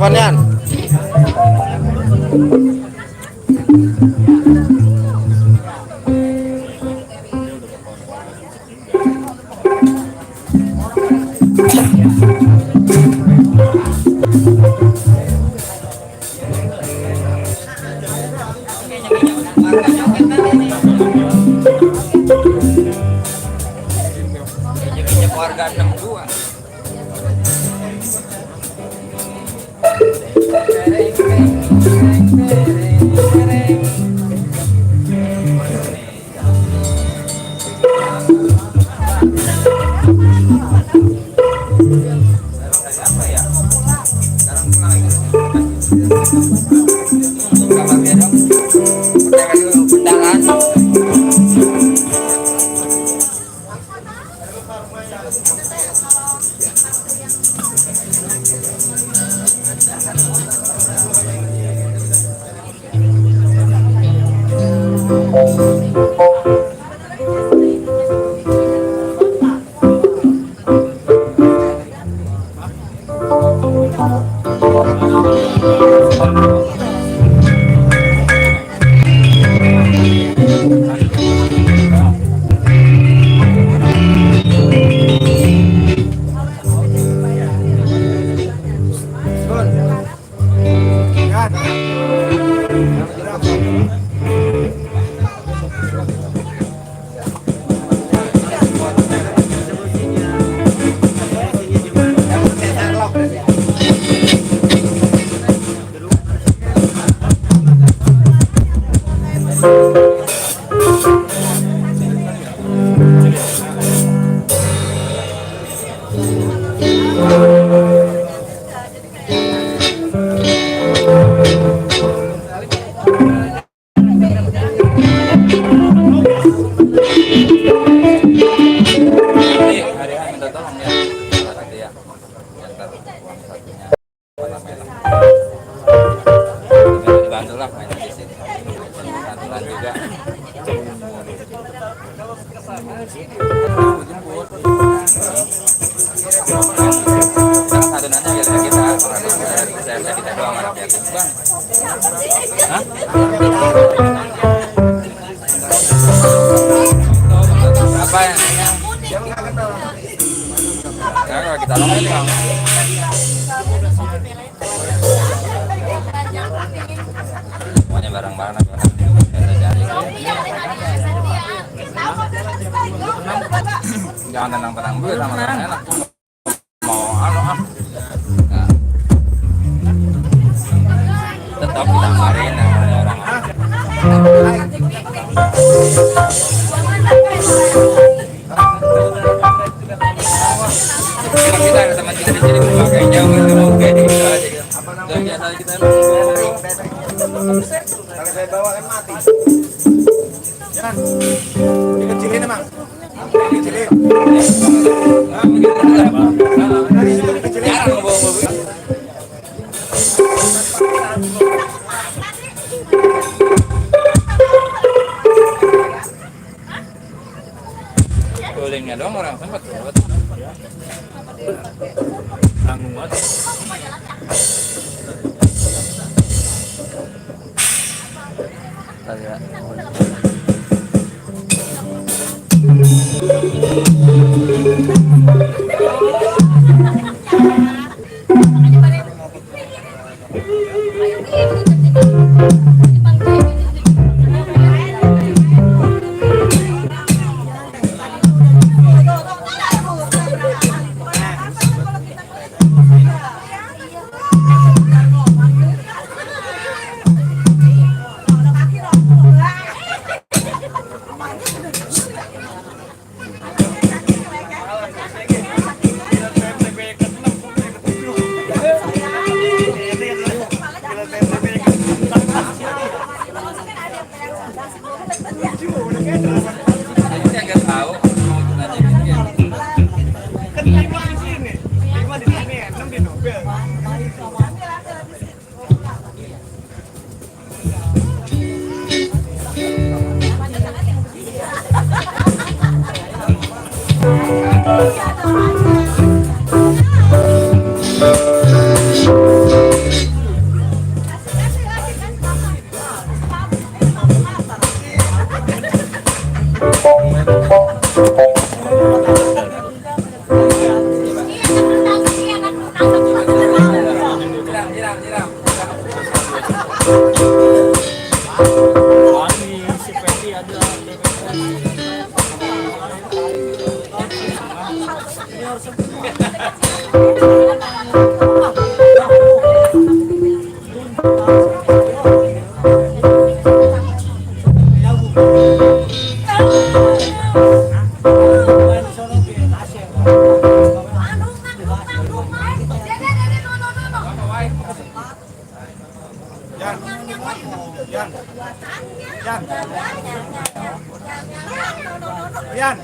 Panian. Warga 62. Apa ya? Sekarang pulang kabarnya dong. Undangan. Bantulah main di sini. Bantulah juga. Satu nanya kita kita doang anak yatim bang. Hah? Apa yang nanya? Ya kalau kita nongol bang. Semuanya barang-barang kita cari. Jangan tenang-tenang dulu sama enak. Mau nah. Tetap kita kemarin orang. Kita ada teman kita di sini berbagai jauh itu mau kayak di kita aja. Biasa kita. Kalau saya bawa kan mati. Jangan. Dikecilin emang. Dikecilin. Jarang bawa mobil. Golengnya doang orang sempat. Tanggung banget. Saya nggak tahu. Kan 5 di sini, 5 di sini, 6 di Nobel. Yan.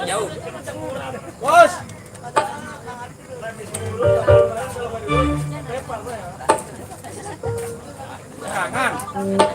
Jauh. Bos. Jangan.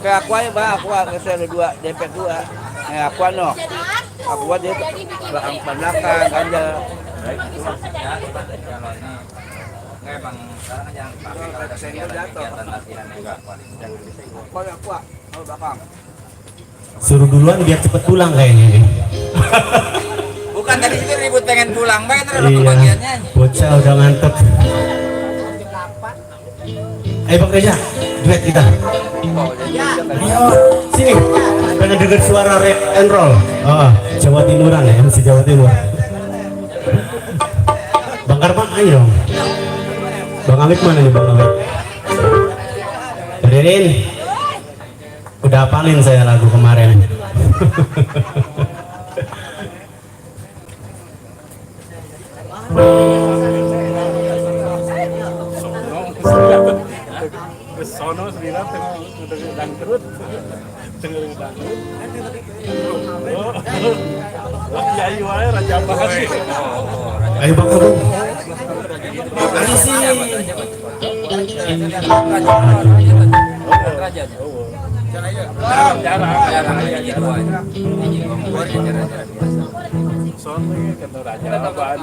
Kayak aku aja bang, aku ada dua dempet dua. Aku no, aku buat dia belakang belakang ganjel. Baik itu maksudnya kalau ini nggak emang sekarang yang dipakai kalau ada kegiatan latihan yang nggak kualitas. Kalau aku belakang. Suruh duluan biar cepet pulang kayaknya nih. Bukan tadi itu ribut pengen pulang, bang itu ada Iya, pembagiannya. bocah udah ngantuk. Ayo Bang Reza, duet kita. Ayo, sini. Pengen denger suara rap and roll. Oh, Jawa Timuran ya, MC Jawa Timur. Bang Karman, ayo dong. Bang Amit mana nih Bang Amit? Ririn, udah hafalin saya lagu kemarin. Sono sendirian tengah dangdut, tengah dangdut. Kiai wae raja bahas. Ayo Bang Agung. Ayo sini. Jarang aja gitu aja. Sono kata raja apaan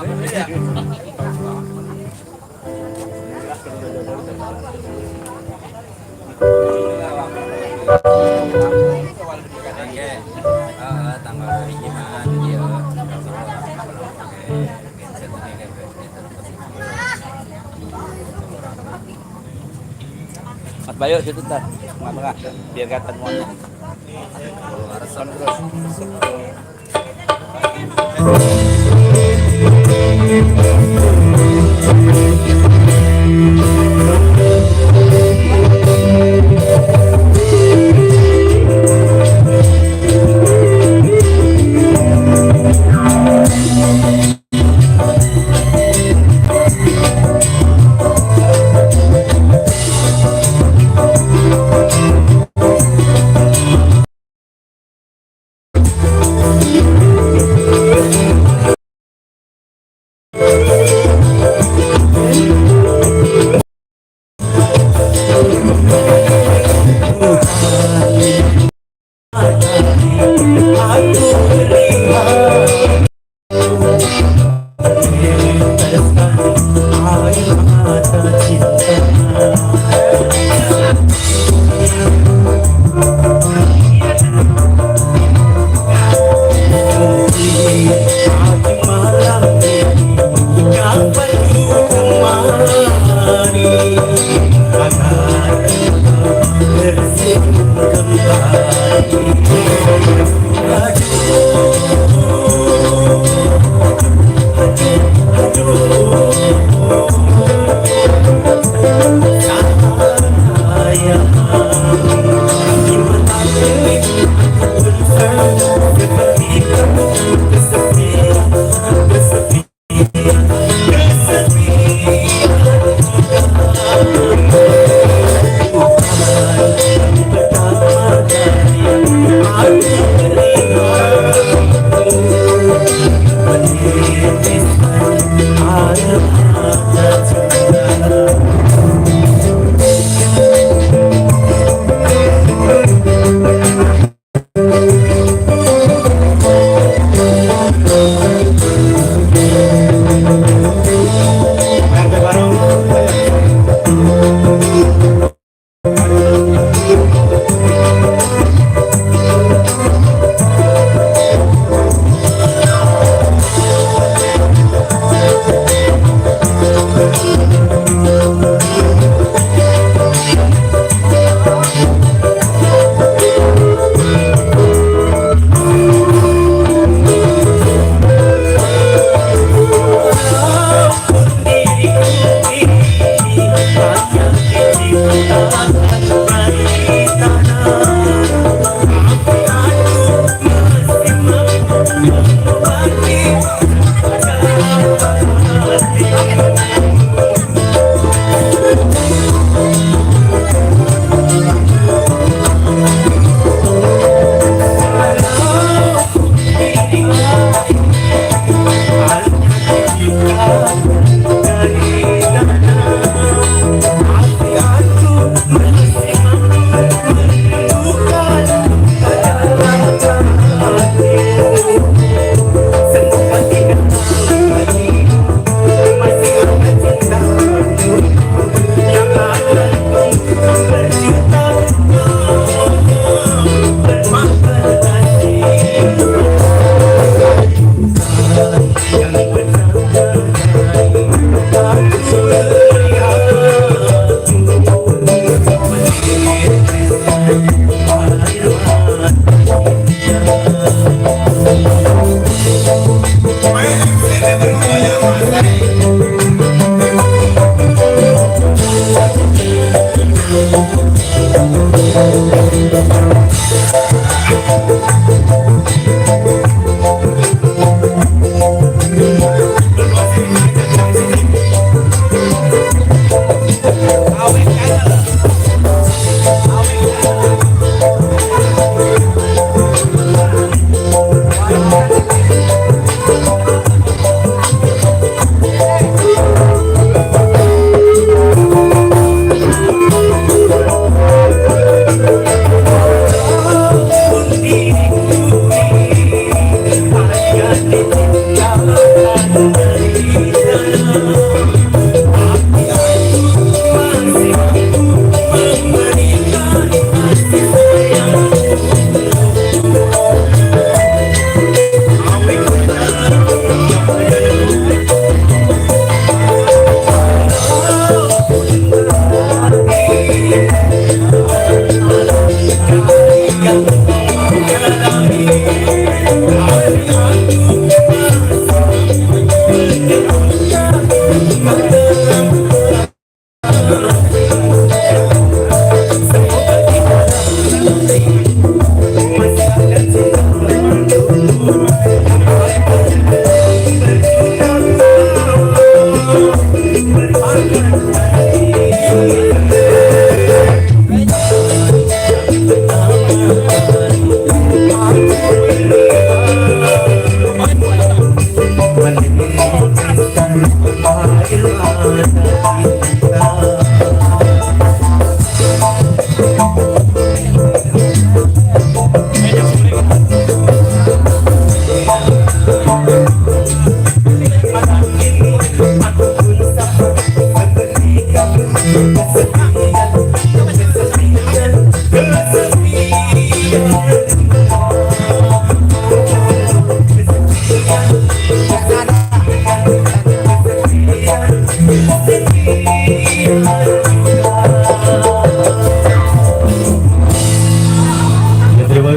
tanggal gimana dia Mas Bayu situ ntar, tengah-tengah, biar kelihatan semuanya.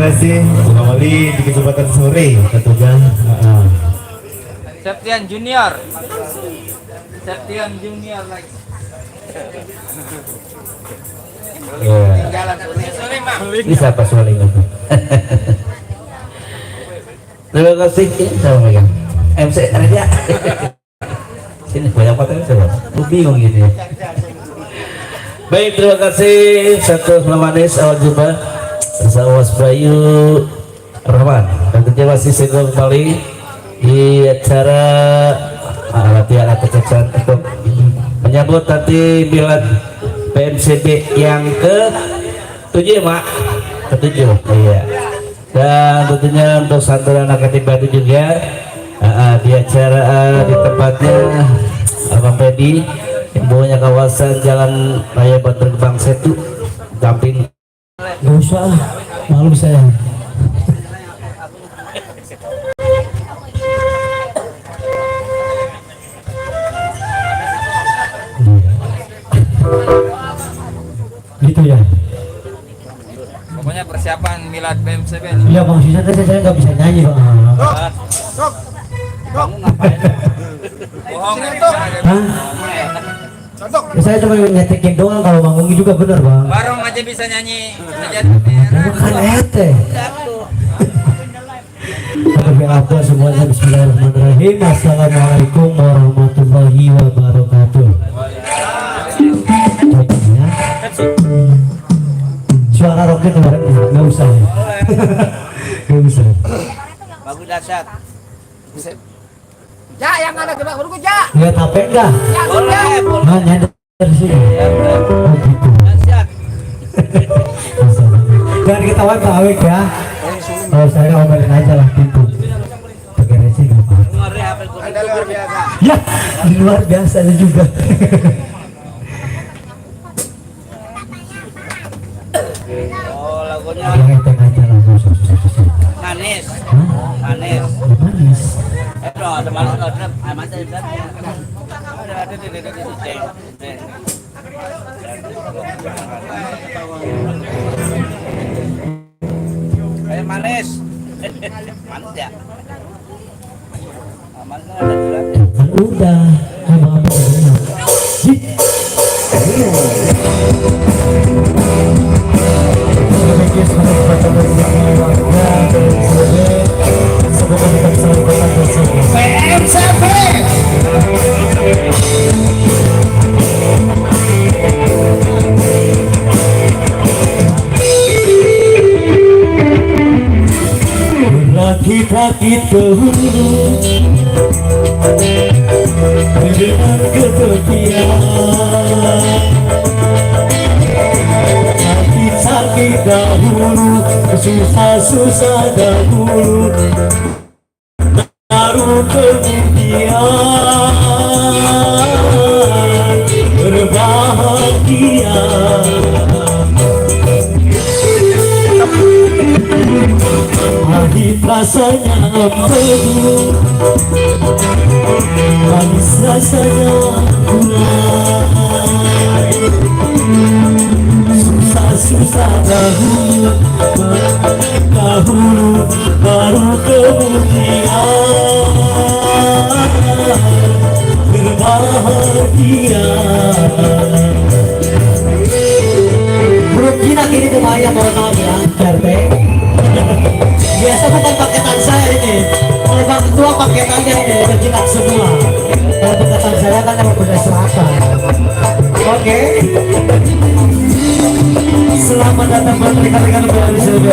kasih kembali di kesempatan sore tentunya. Septian Junior. Septian Junior lagi. Jalan sore Mak. Bisa Pak Suling itu. Terima kasih sama megang. MC Arya. Sini banyak paten coba. Lu bingung gitu ya. Baik, terima kasih satu manis awal jumpa. Sawas Bayu Rahman. Dan tentunya masih single kembali di acara latihan kecacatan untuk menyambut nanti milad PMCB yang ke-7 ya Mak, ke-7 iya. Dan tentunya untuk santunan akademi itu juga di acara di tempatnya Abang Pedi yang punya kawasan Jalan Raya Bantar Gebang Setu Gamping. Gak usah, malu saya. Gitu ya. Pokoknya persiapan milad PMCB nih. Iya Bang, sisa saya nggak bisa nyanyi Bang. Kamu ngapain? Bohong ya. Hah? Ya, saya cuma nyetekin doang, kalau manggung juga bener Bang. Barong aja bisa nyanyi. Bukan ete. Apa semuanya, bismillahirrahmanirrahim. Assalamualaikum warahmatullahi wabarakatuh. Ya. Suara roknya kemarin nggak usah ya. Nggak usah. Bagus dahsyat. Ja, yang ada gerak baru ja. Lihat HP enggak? Ya, Boleh, boleh. Nah, nyadar dari sini. Ya, boleh. Oh gitu. Dahsyat. Jangan ketahuan Pak Awik ya. Kalau saya omelin aja lah pintu. Pakai resi nggak apa. Ngeri apa itu? Anda luar biasa. Ya, di luar biasa ada juga. Oh, lagunya Yang enteng aja lah, nggak usah susah-susah. manis. Hah? Manis. Ya, manis. No, teman lo drop, amat aja. Ada. Manis. Manis ya. Amannya ada juga. Kan udah, abang-abang udah. Semoga kita bisa berkata PMCB. Rakit-rakit ke hulu dengan ketepian, sakit-sakit dahulu, susah-susah dahulu, baru kemudian berbahagia. Pahit rasanya empedu, manis rasanya gulai, susah-susah dahulu, baru kemudian berbahagia. Perut Cina kini lumayan, mohon maaf ya, RT. Biasa bukan paketan saya ini. Kalau Bang Ketua paketannya ini berjinak semua. Kalau paketan saya kan yang punya selatan. Oke. Selamat datang buat rekan-rekan PMCB.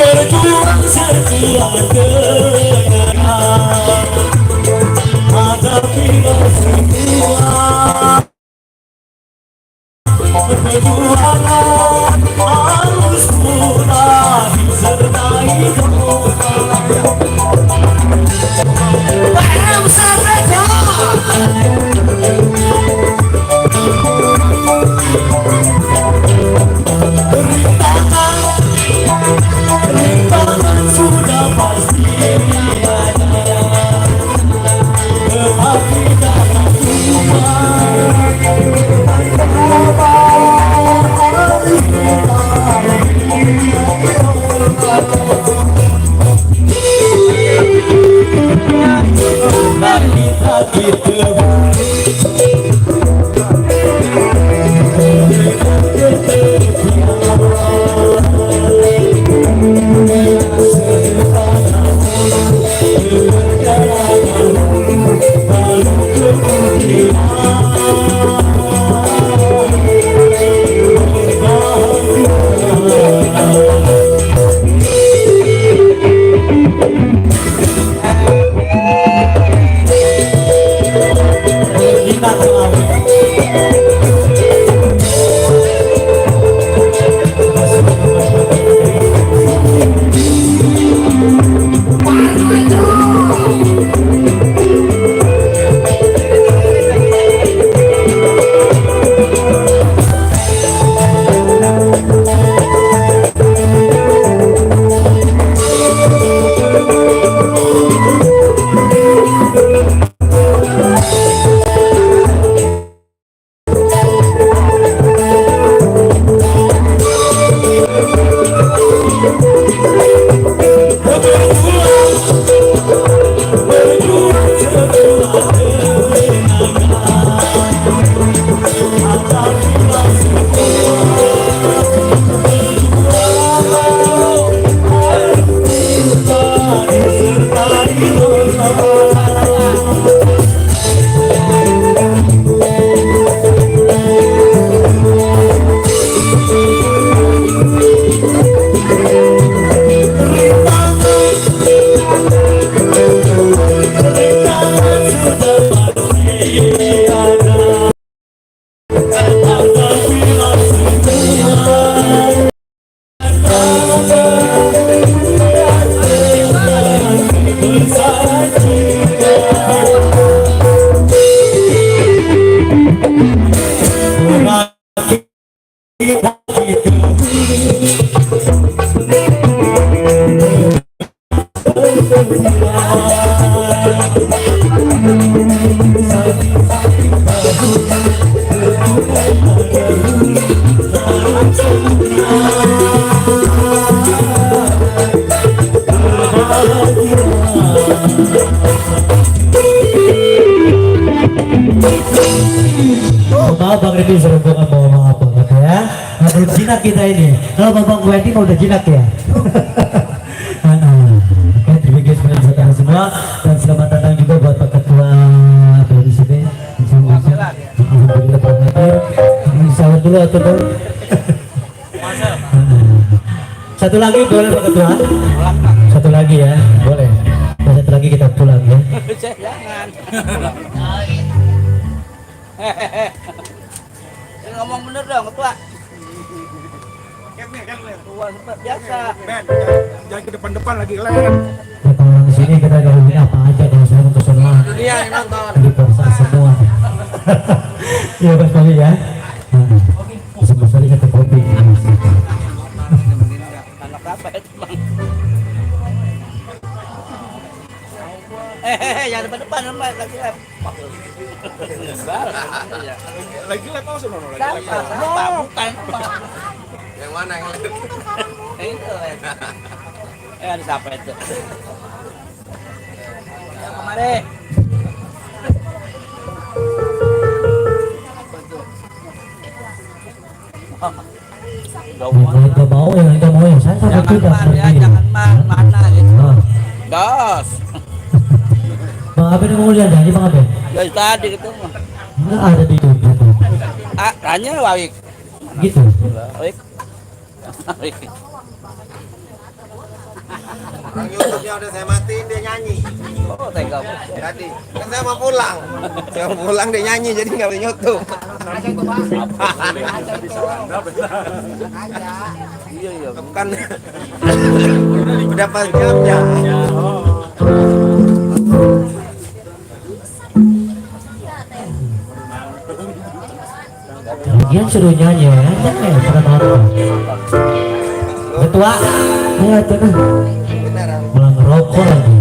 Berjuang sekuat tenaga, hadapi semua perjuangan harus murah disertai kemuliaan. Rintangan sudah pasti ada, tetapi jangan lupa Maaf Bang Redi serombongan bawa maaf banget ya. Nah, belum jinak kita ini. Kalau Bang Wendy mau udah jinak ya. Oke, terima kasih buat saudara semua dan selamat datang juga buat Pak Ketua dari sini. Alhamdulillah Pak hadir. Salam dulu atau dulu. Satu lagi boleh Pak Ketua? Satu lagi ya, boleh. Dan satu lagi kita pulang ya. Jangan. Ngomong bener dong, ketua. Ketua sempat biasa. Jangan ke depan-depan lagi lah. Ya, kalau di sini kita gabungin apa aja kalau saya untuk semua. Dia yang nonton. Dipaksa semua. Iya Mas Bali ya. Mas Bali kata kopi. Anak apa itu, Bang? Jangan depan-depan sama lagi lab. Lagi lah kau sono lagi. Bukan. Yang mana yang Itu. Ada siapa itu? Yang kemarin. Yang nggak mau ya saya sampai tidak Ya, jangan mana gitu. Dos. Bang Aben mau lihat janji Bang Aben? Dari tadi gitu mah. Nggak ada di YouTube gitu. Tanya Wawik. Gitu. Wawik. Wawik. Orang YouTube-nya udah saya matiin, dia nyanyi. Oh, tega. Jadi, kan saya mau pulang. Saya mau pulang dia nyanyi, jadi nggak boleh YouTube. Iya. Kan udah pas jamnya. Lagian suruh nyanyi ya, jangan pernah nonton. Ketua, lihat tuh, Beneran. malah ngerokok lagi.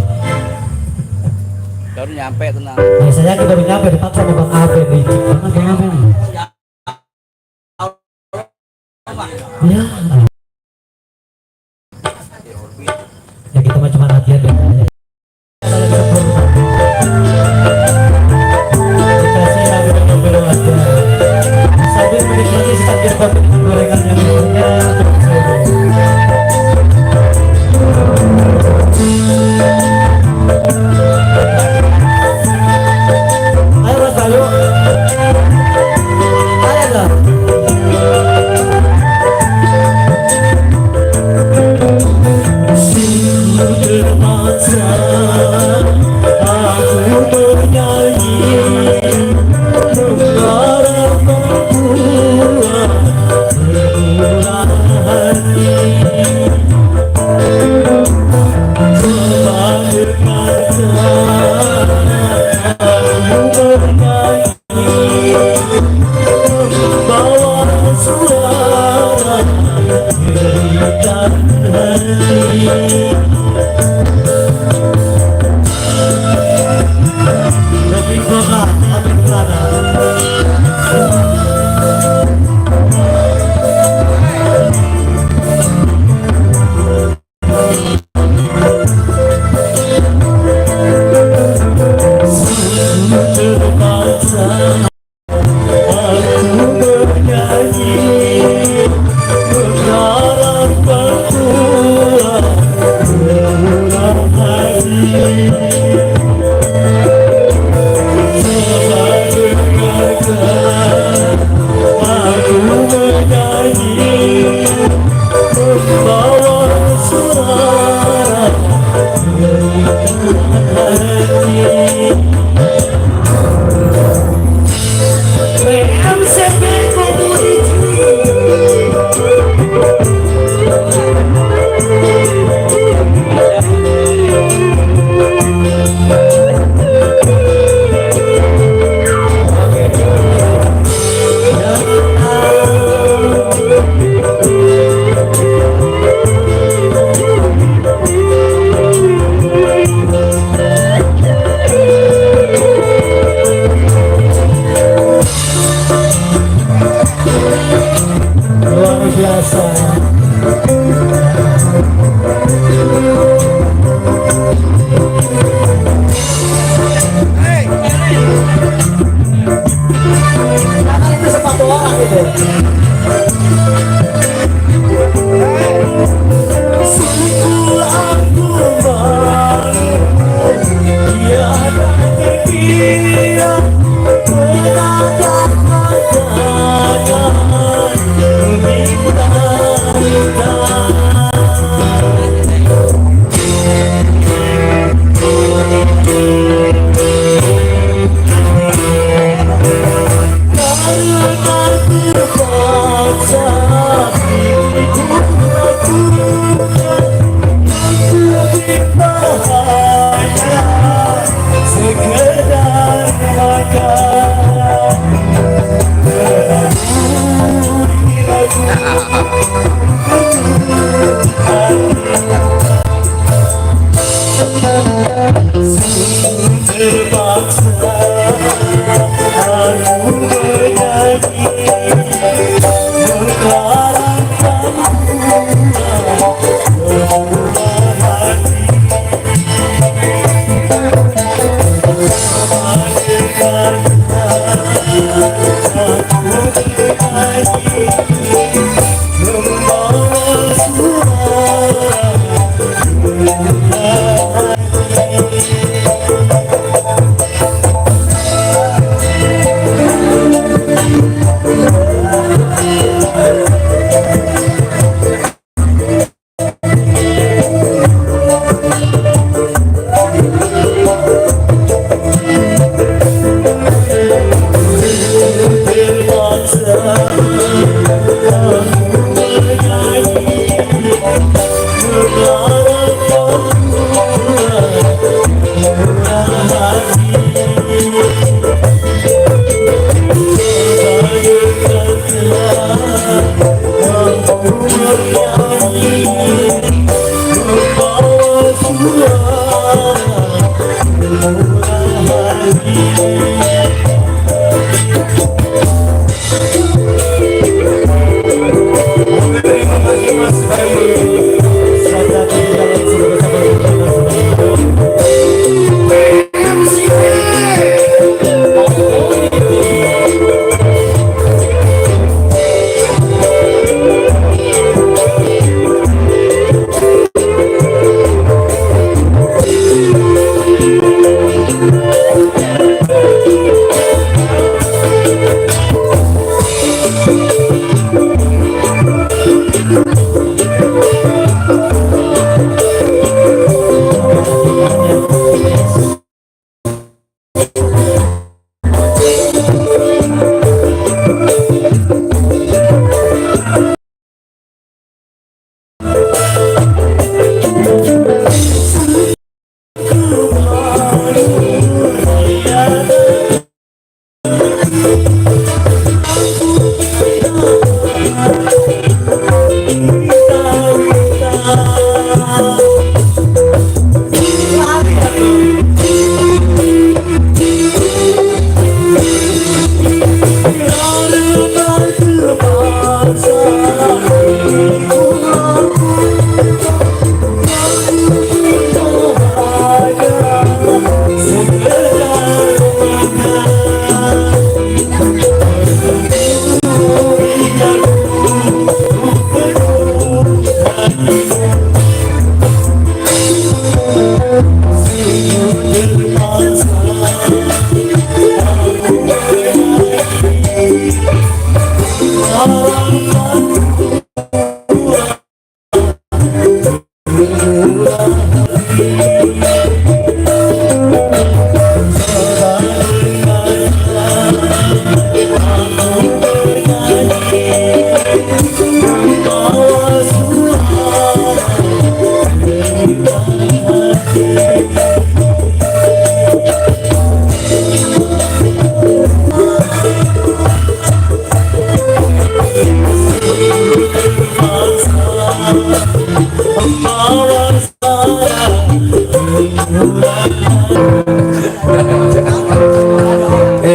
Baru nyampe tenang. Biasanya kita baru nyampe dipaksa sama Bang Aben, licik banget Bang Aben. Ya. Ya kita mah cuma latihan deh. terpaksa aku menyanyi mengharap membuat bermurah hati. Sebagai kata aku bernyanyi membawa suara berikan hati. Lebih berat, lebih berat.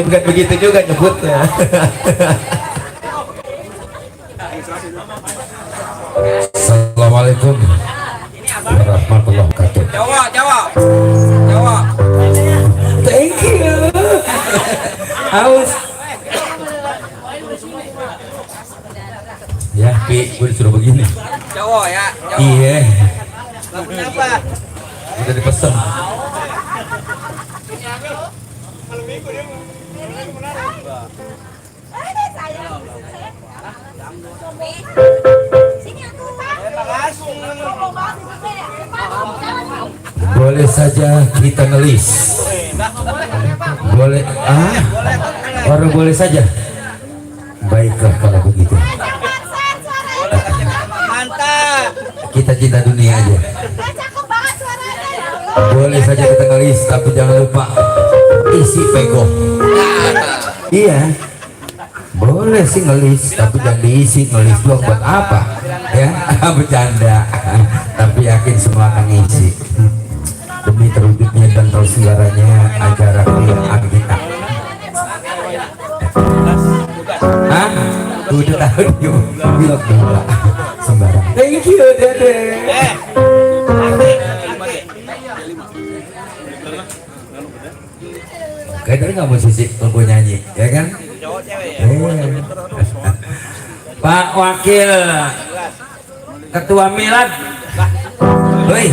Bukan begitu juga nyebutnya. Assalamualaikum warahmatullahi wabarakatuh. Jawa. Thank you. Aus. Ya, Pi, gue disuruh begini. Jawa ya. Iya, Kenapa? udah dipesan. Boleh saja kita ngelis. Boleh, orang boleh saja. Baiklah kalau begitu. Mantap. Kita cinta dunia aja. Boleh saja kita ngelis, tapi jangan lupa isi pego. Iya, boleh sih ngelis, tapi jangan diisi. Ngelis doang buat apa? Ya, bercanda. Tapi yakin semua akan ngisi. Demi terwujudnya dan terselenggaranya acara kuliah Agita. Hah? Udah tahu yuk, bilang dulu sembarang. Thank you, Dede. Kayaknya nggak mau sisi aku nyanyi, ya kan? Pak Wakil Ketua Milad, woi,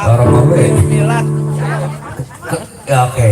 orang mau ya, oke.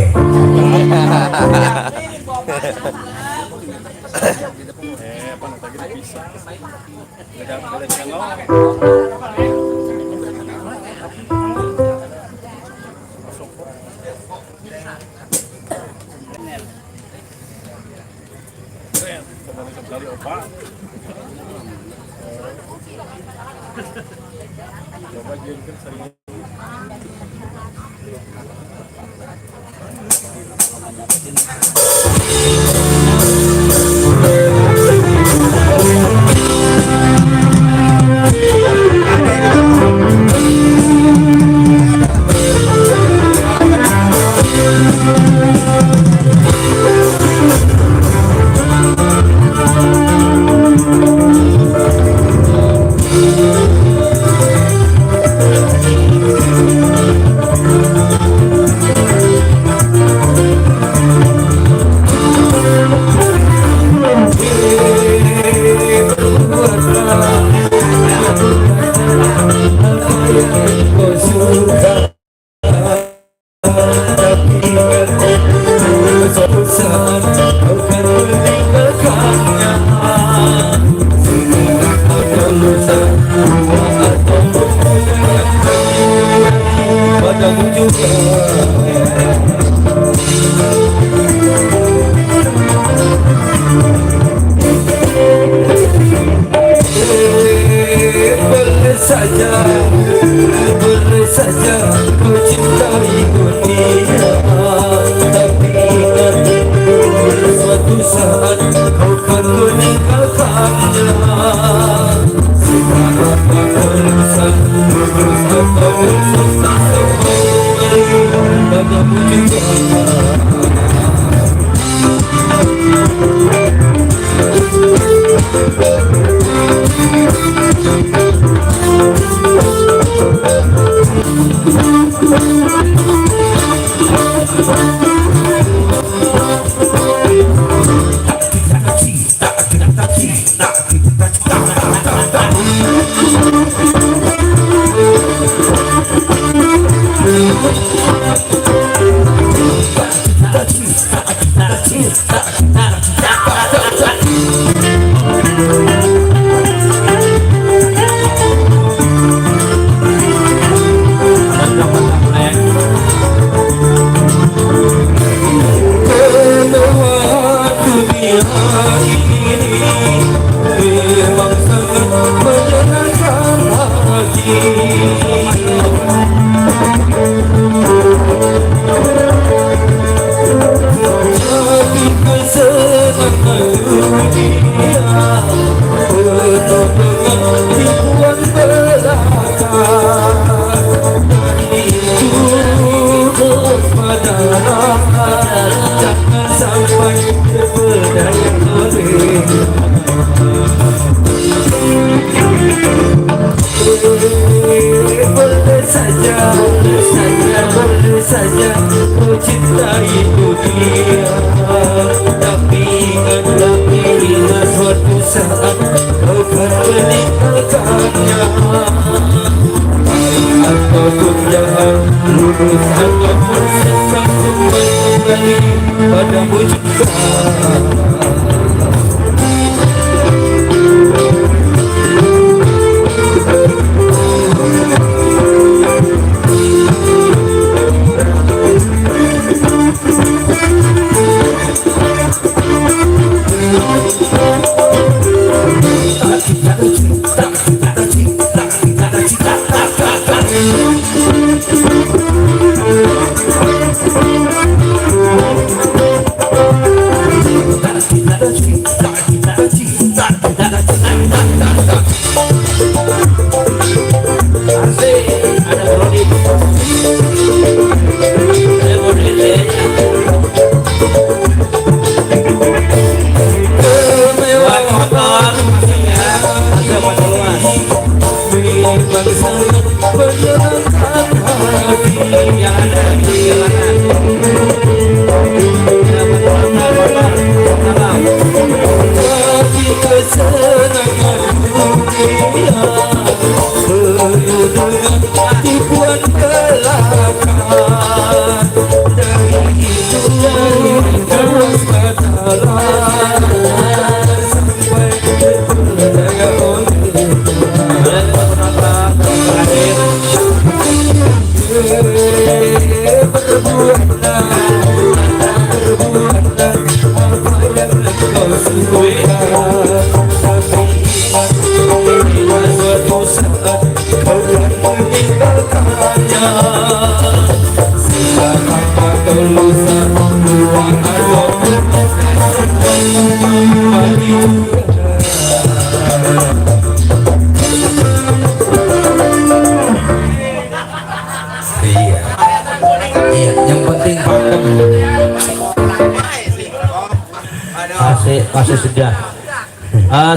Masih sudah.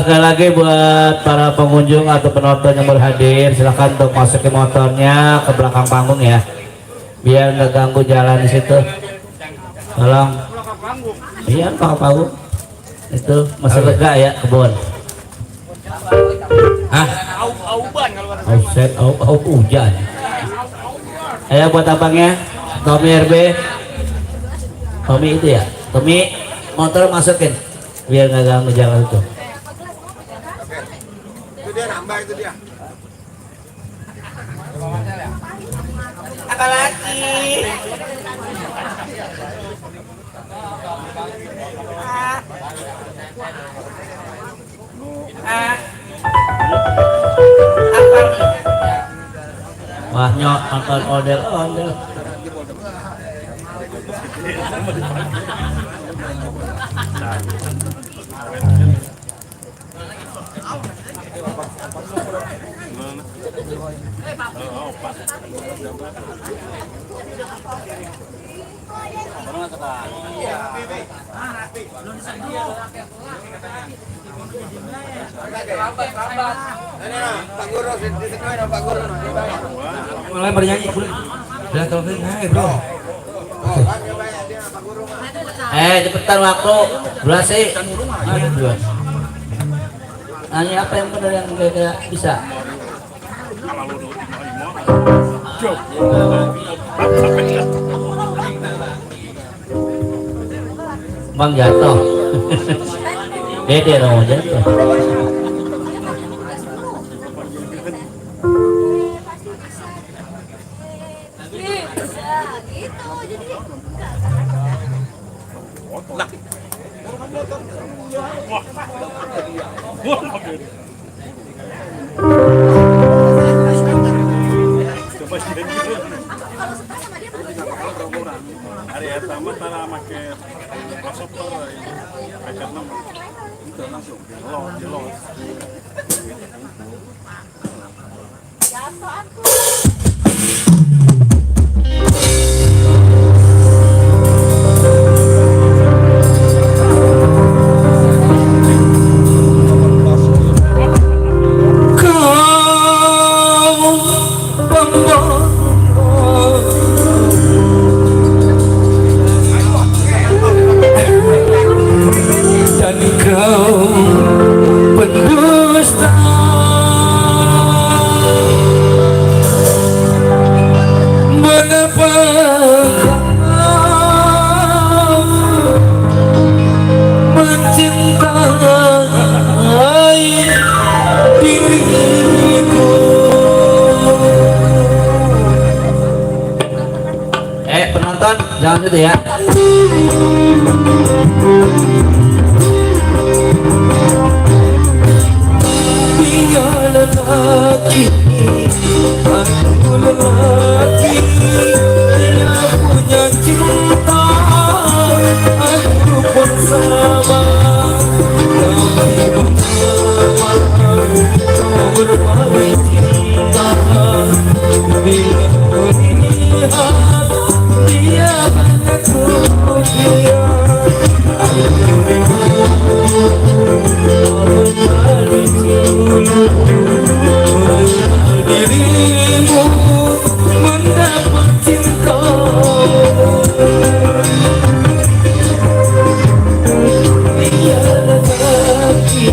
Sekali lagi buat para pengunjung atau penonton yang berhadir, silahkan untuk masuk ke motornya ke belakang panggung ya, biar nggak ganggu jalan di situ. Tolong. Iya, belakang panggung. Itu masih lega ya kebun. Offset, hujan. Ayo buat abangnya, Tommy RB, Tommy itu ya, Tommy motor masukin, biar nggak ganggu jalan itu. Itu dia nambah itu dia. Apa lagi? Wah, nyok nonton ondel-ondel. Pak Guru, Pak Guru. Mulai bernyanyi, udah telepon, hai bro. Cepetan waktu, belas sih. Nanya apa yang benar yang kira bisa? Bang jatuh. Dede dong jatuh. Penonton jangan gitu ya. Lelaki, aku lelaki yang punya cinta, aku pun sama. Kau berpaling cinta, bila melihat dia banyak dirimu mendapat cinta. Dia lelaki,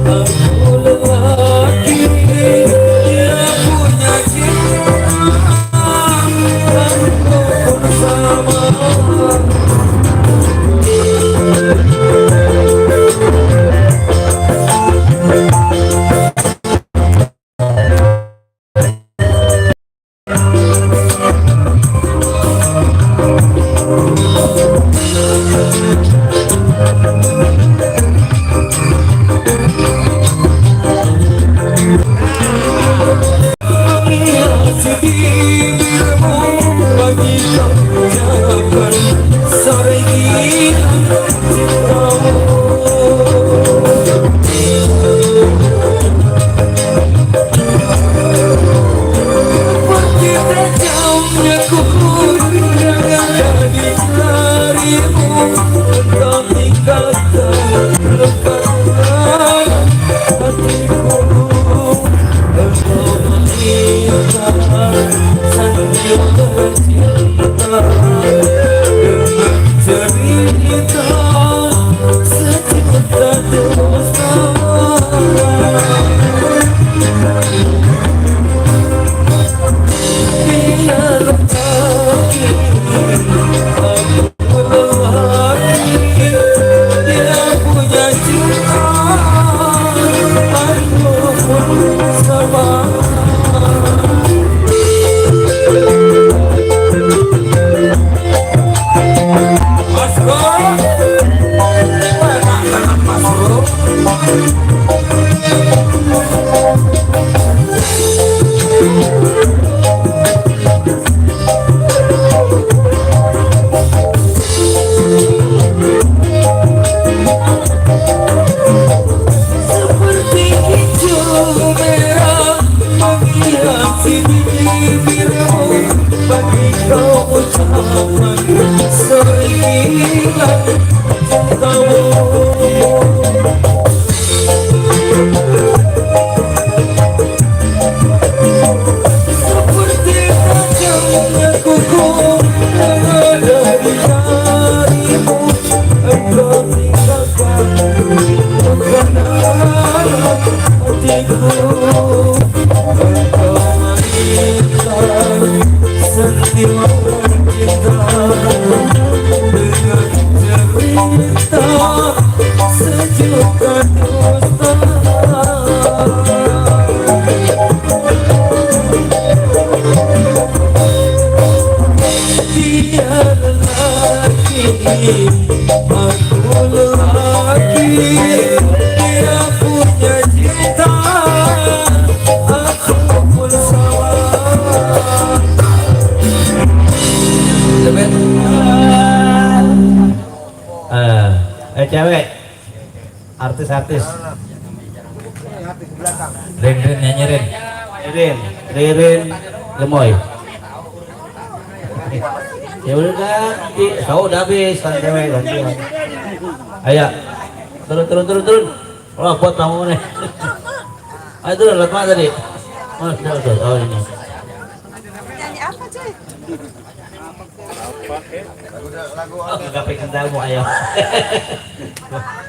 aku lelaki, dia punya cinta, aku pun sama. Cewek artis-artis Rin nyanyi Rin Gemoy ya udah ganti udah habis kan cewek ganti ayo turun oh buat kamu nih ayo turun lihat mana tadi oh ini Nyanyi apa cuy? gak pengen tahu ayo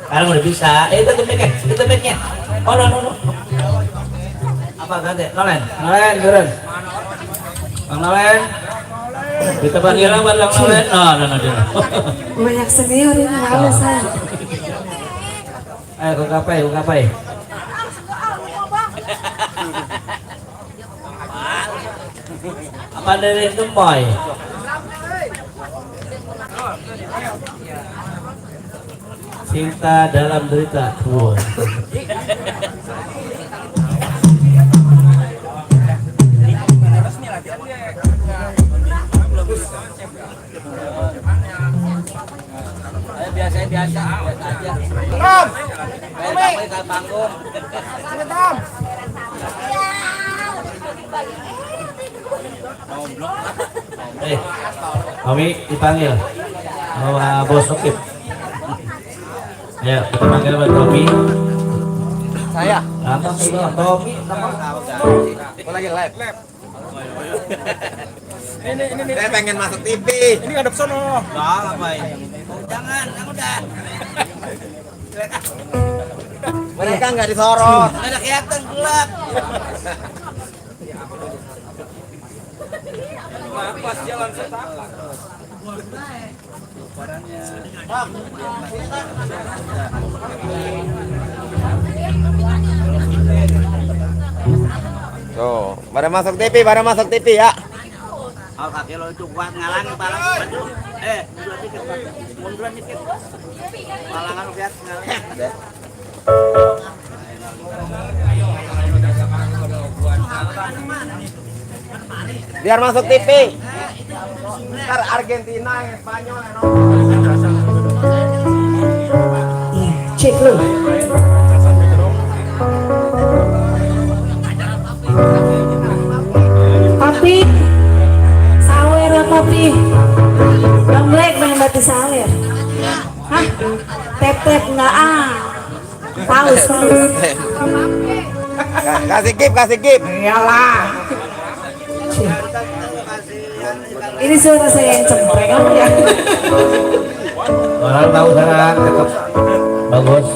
sekarang udah bisa itu mic-nya oh no apa ganti Nolen turun Bang Nolen kita panggil Bang Nolen no Banyak senior ini malu saya. ayo kau kapai apa dari Gemoy cinta dalam derita. Wow. Biasa aja. Tom. Main panggung. Tom. Kami dipanggil sama Bos Okip. Ayo kita panggil Bang Tommy. Saya. Apa sih Bang Tommy? Aku lagi live. Ini. Saya pengen masuk TV. Ini ngadep sono. Nah, ngapain? Jangan, udah. Mereka nggak disorot. Nggak ada kelihatan gelap. Pas jalan setapak. Tuh, pada masuk TV ya. Al kaki lo itu kuat ngalangi palang maju. Munduran dikit, Pak. Munduran dikit. Palangan lihat ngalangi. Biar masuk TV. Ntar Argentina, Spanyol, Cek lu. Papi, sawer ya papi. Bang Black main batu sawer. Hah? Tep enggak Paus. Kasih kip. Iyalah. Ini suara saya yang cempreng ya. Orang tahu sekarang tetap bagus.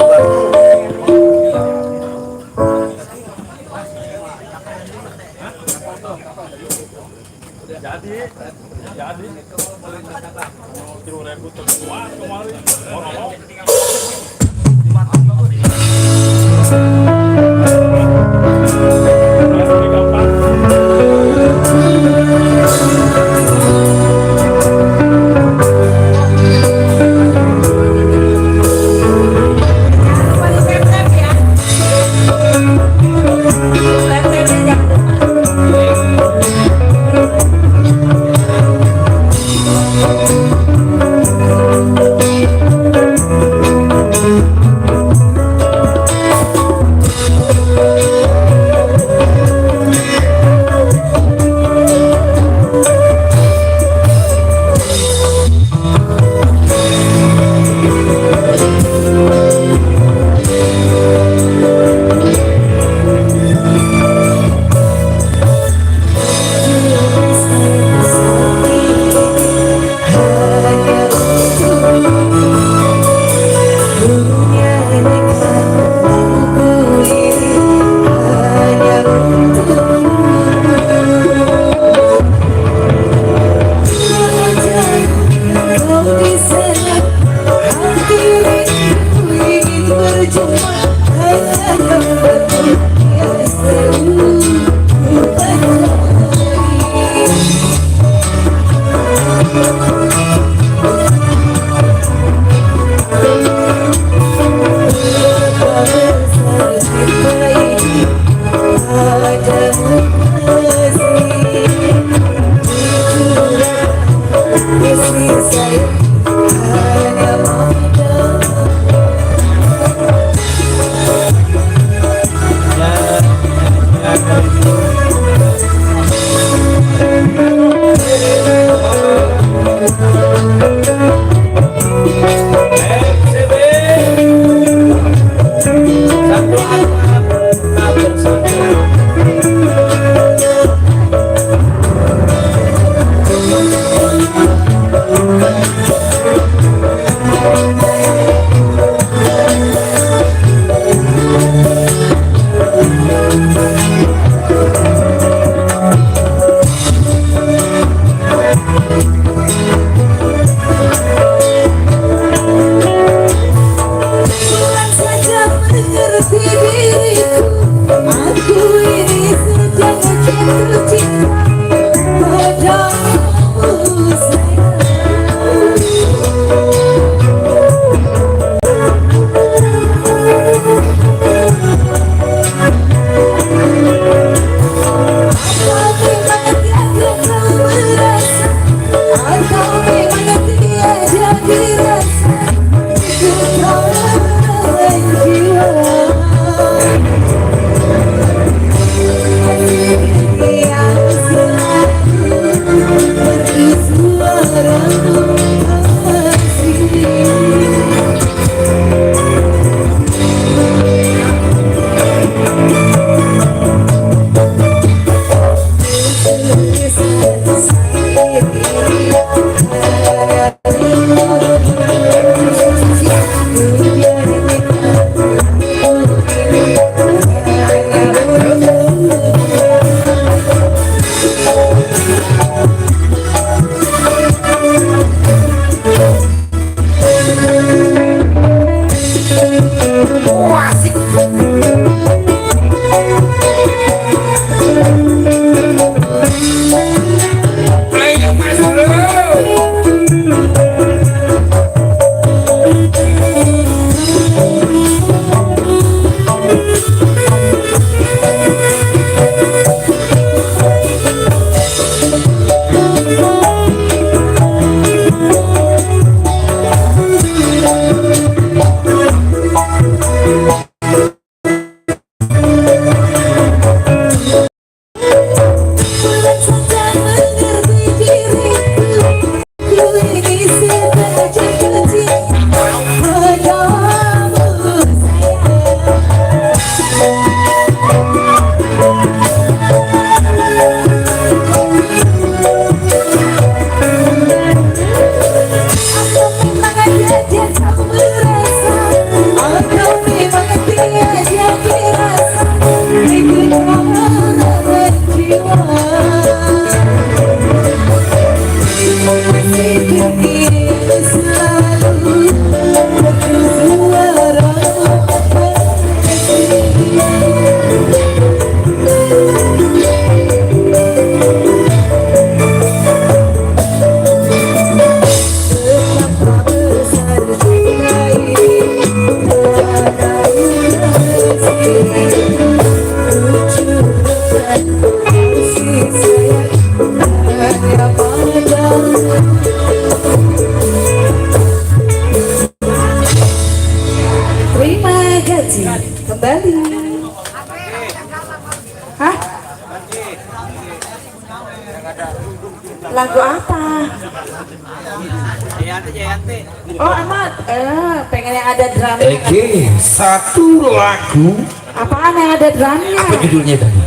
Lagu apa? Jayanti. Oh amat, pengen yang ada drumnya. Oke, satu lagu. Apaan yang ada drumnya? Apa judulnya tadi?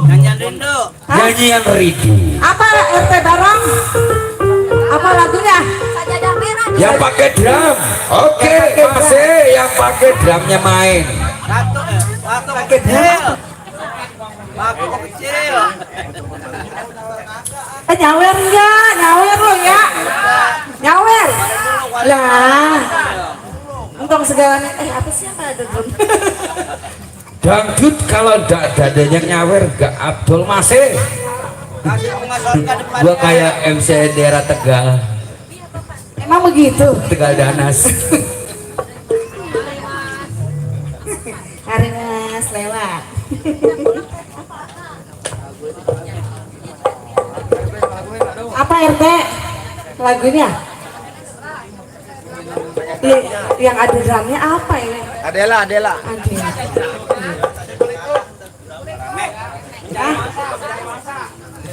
Nyanyian rindu. Hah? Nyanyian Rindu. Apa RT Barong? Apa lagunya? Yang pakai drum. Oke, masih yang pakai drumnya main. Satu kecil. Satu kecil. Nyawer enggak? Nyawer lo ya? Nyawer? Lah. Untung segalanya. Apa sih apa ada drum? Dangdut kalau ndak dadanya nyawer gak abdul masih. Gua kayak MC daerah Tegal. Emang begitu? Tegal Danas. Hari Mas lewat. Apa RT? Lagunya? Yang ada drumnya apa ini? Adela. Adela.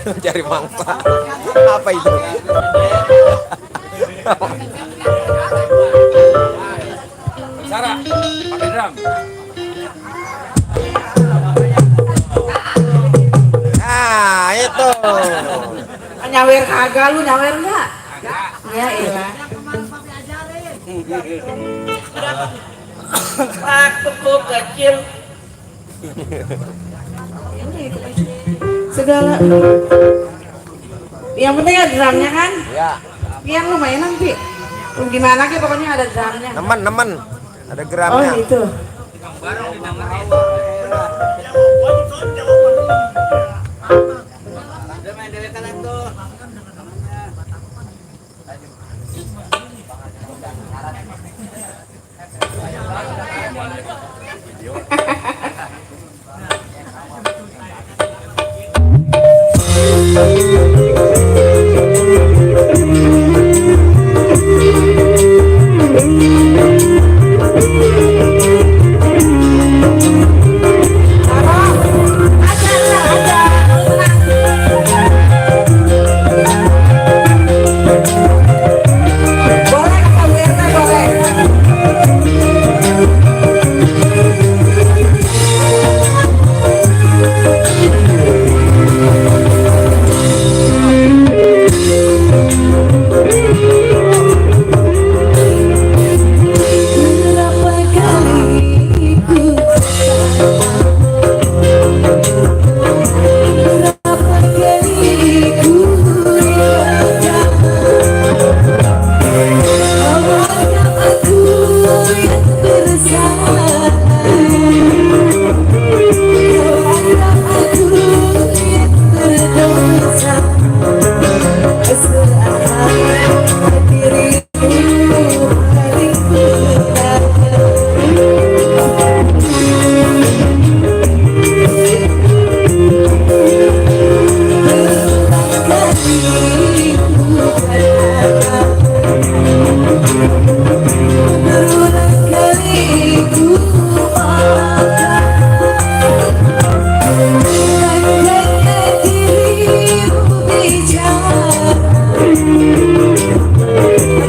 Cari mangsa. Apa itu? Sarah, pakai drum. Nah, itu. Nyawer kagak lu nyawer enggak? Ya elah. Aku kecil. Segala. Yang penting ada drumnya kan? Ya, Yang lumayan nanti. Gimana sih pokoknya ada drumnya. nemen. Ada Oh gramnya. gitu. Udah main dewekan tuh. Boleh kata WRT boleh. Berapa kali ku berapa kali ku awalnya aku yang bersalah, awalnya aku yang berdosa, selama dirimu paling benar. Berulang kali ku andainya dirimu bicara,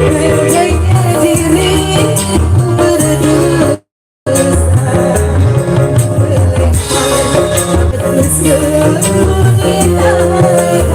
andainya dirimu berdosa, melihat seluruh wilayah.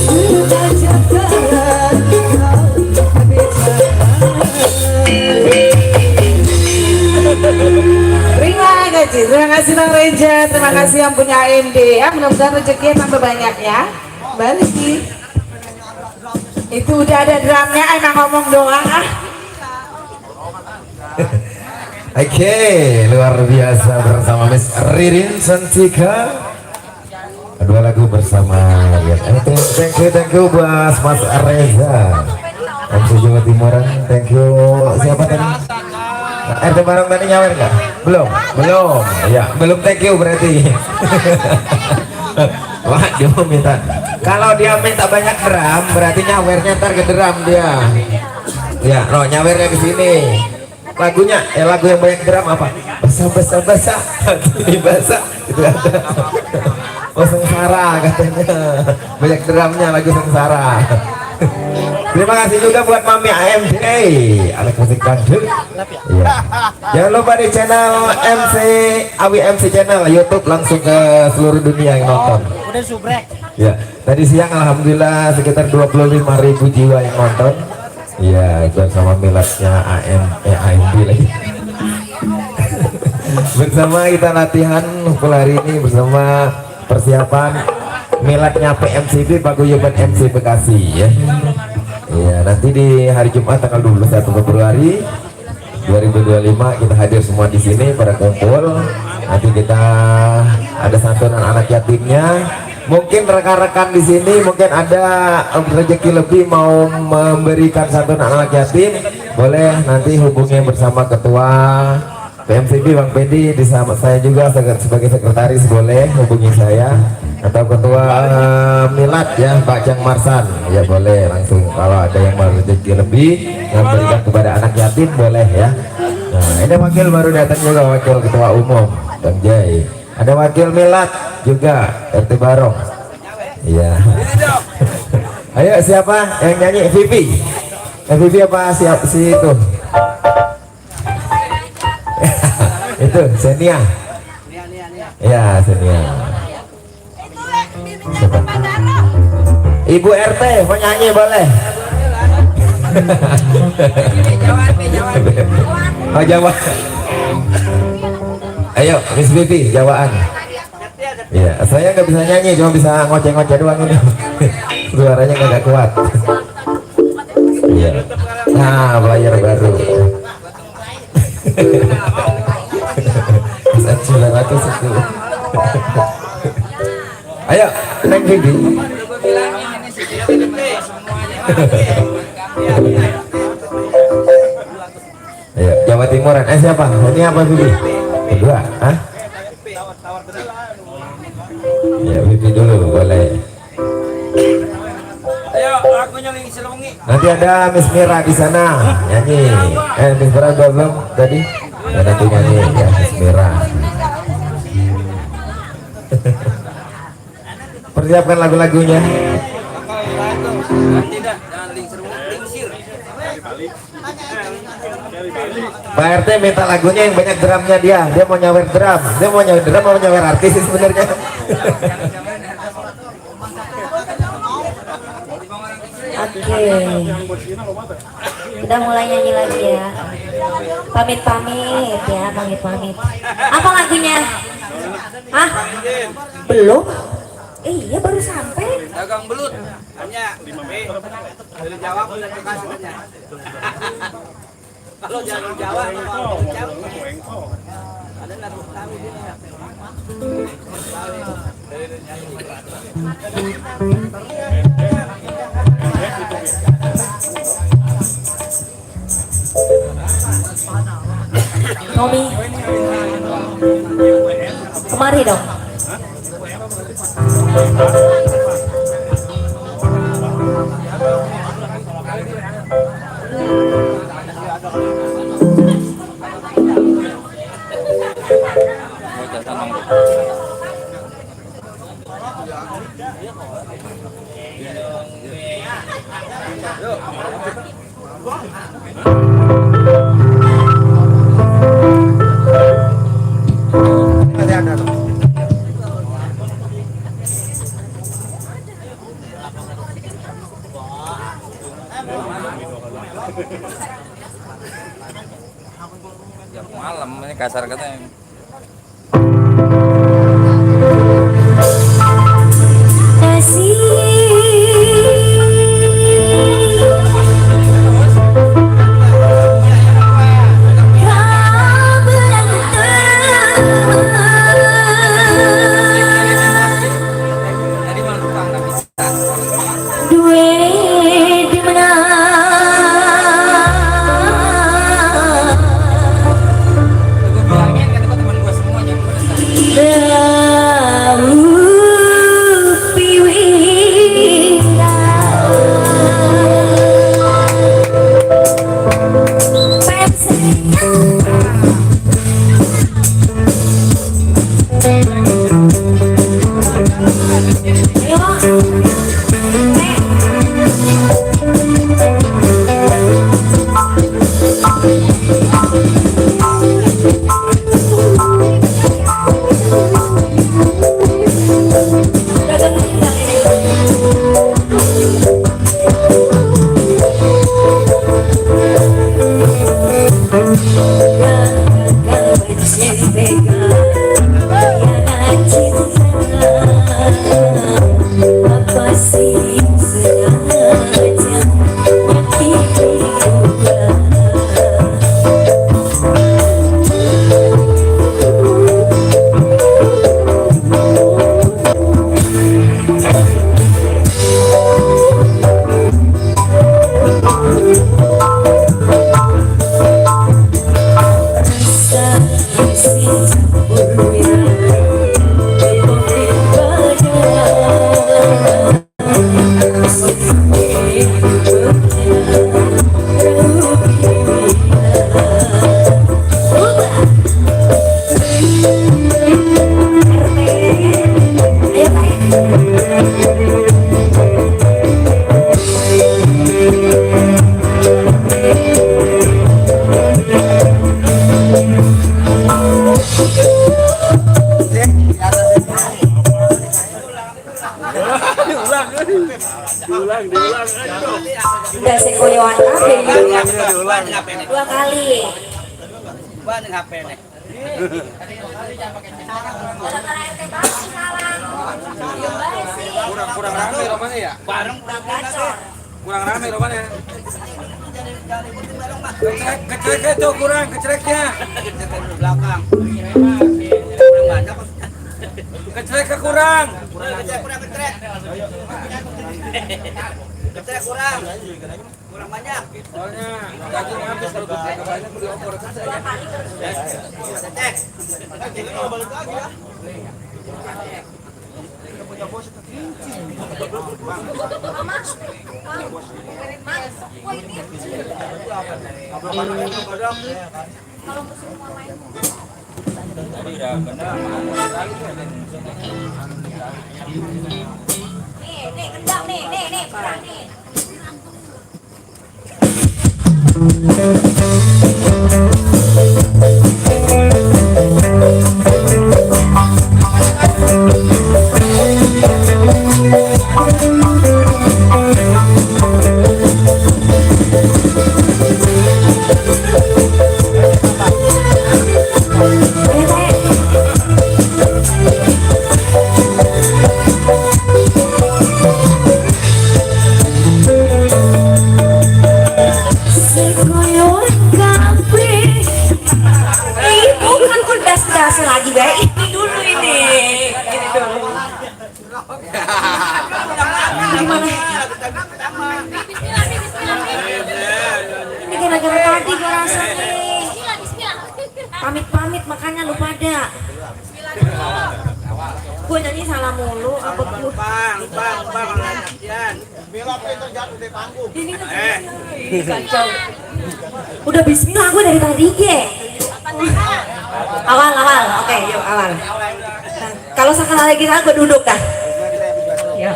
Sudah Bang Reja, terima kasih yang punya AMD ya. Mudah-mudahan rezekinya tambah banyak ya. Balik. Itu udah ada drumnya, emang ngomong doang ah. Oke, luar biasa bersama Miss Ririn Santika. Dua lagu bersama ya. Thank you buat Mas Reza. MC Jawa Timuran, thank you. Siapa tadi? RT Barong tadi nyawer nggak? Belum. Ya, belum thank you berarti. Wah, dia mau minta. Kalau dia minta banyak drum, berarti nyawernya ntar ke drum dia. Ya, no nyawernya ke sini. Lagunya, lagu yang banyak drum apa? Basah. Ini basah. Itu ada. Oh, sengsara katanya. Banyak drumnya lagu sengsara. Terima kasih juga buat Mami AMD, anak musik dangdut. Ya. Jangan lupa di channel MC Awi MC channel YouTube langsung ke seluruh dunia yang nonton. Udah subrek. Ya, tadi siang alhamdulillah sekitar 25.000 jiwa yang nonton. Ya, itu sama miladnya AMD lagi. Bersama kita latihan pukul hari ini bersama persiapan miladnya PMCB Paguyuban MC Bekasi ya. Ya, nanti di hari Jumat tanggal 21 Februari 2025 kita hadir semua di sini pada kumpul. Nanti kita ada santunan anak yatimnya. Mungkin rekan-rekan di sini mungkin ada rezeki lebih mau memberikan santunan anak yatim, boleh nanti hubungi bersama ketua PMCB Bang Pedi, di sama saya juga sebagai sekretaris, boleh hubungi saya, atau ketua Milad ya Pak Jang Marsan ya, boleh langsung. Kalau ada yang mau rezeki lebih yang berikan kepada anak yatim boleh ya. Nah, ini wakil baru datang juga, wakil ketua umum Bang Jai. Ada wakil Milad juga RT Barong. Iya. Ayo siapa yang nyanyi? Vivi. Vivi apa siap si itu? Itu Senia. Ya, Senia. Siapa? Ibu RT mau nyanyi boleh? Oh, Jawa. Ayo Miss Vivi, Jawaan. Iya, saya nggak bisa nyanyi, cuma bisa ngoceh-ngoceh doang ini. Suaranya nggak kuat. Iya. Nah, player baru. 910. Ayo, naik Vivi. Ayo, Jawa Timuran. Siapa? Ini apa Vivi? Kedua, ah? Ya, Vivi dulu boleh. Ayo, lagunya Ling Silungi. Nanti ada Miss Mira di sana nyanyi. Miss Mira belum tadi? Ya, nanti nyanyi ya Miss Mira. Persiapkan lagu-lagunya. Tidak, jangan Ling Silungi, Ling Sir. Pak RT minta lagunya yang banyak drumnya dia. Dia mau nyawer drum. Dia mau nyawer drum, mau nyawer artis sih sebenarnya. Oke, udah mulai nyanyi lagi ya. Pamit-pamit ya, pamit-pamit. Apa lagunya? Hah? Belum? Iya, baru sampai. Dagang belut. Hanya dari Jawa udah dikasih hanya. Kalau dari Jawa ada lagu kami di Tommy, kemari dong. Malam ini kasar katanya. Udah sekoyoan kafe dua kali. Ban HP nih. Kurang rame romanya ya? Bareng Kurang rame romanya. Kecrek itu kurang kecreknya. belakang. Banyak kok. Kecreknya kurang. Kurang kecrek. Kecrek kurang. Kurang banyak. Soalnya daging habis kalau kecrek banyak beli opor selesai. Cek. Nih, kendang nih, kurang nih. Lagi baik ini dulu ini dulu gimana ini gara-gara tadi gue rasa nih pamit makanya lu pada gue nyanyi salah mulu apa gue Lupa latihan. ini kacau udah bismillah gue dari tadi ge awal oke yuk awal nah, kalau sekali lagi gue duduk dah ya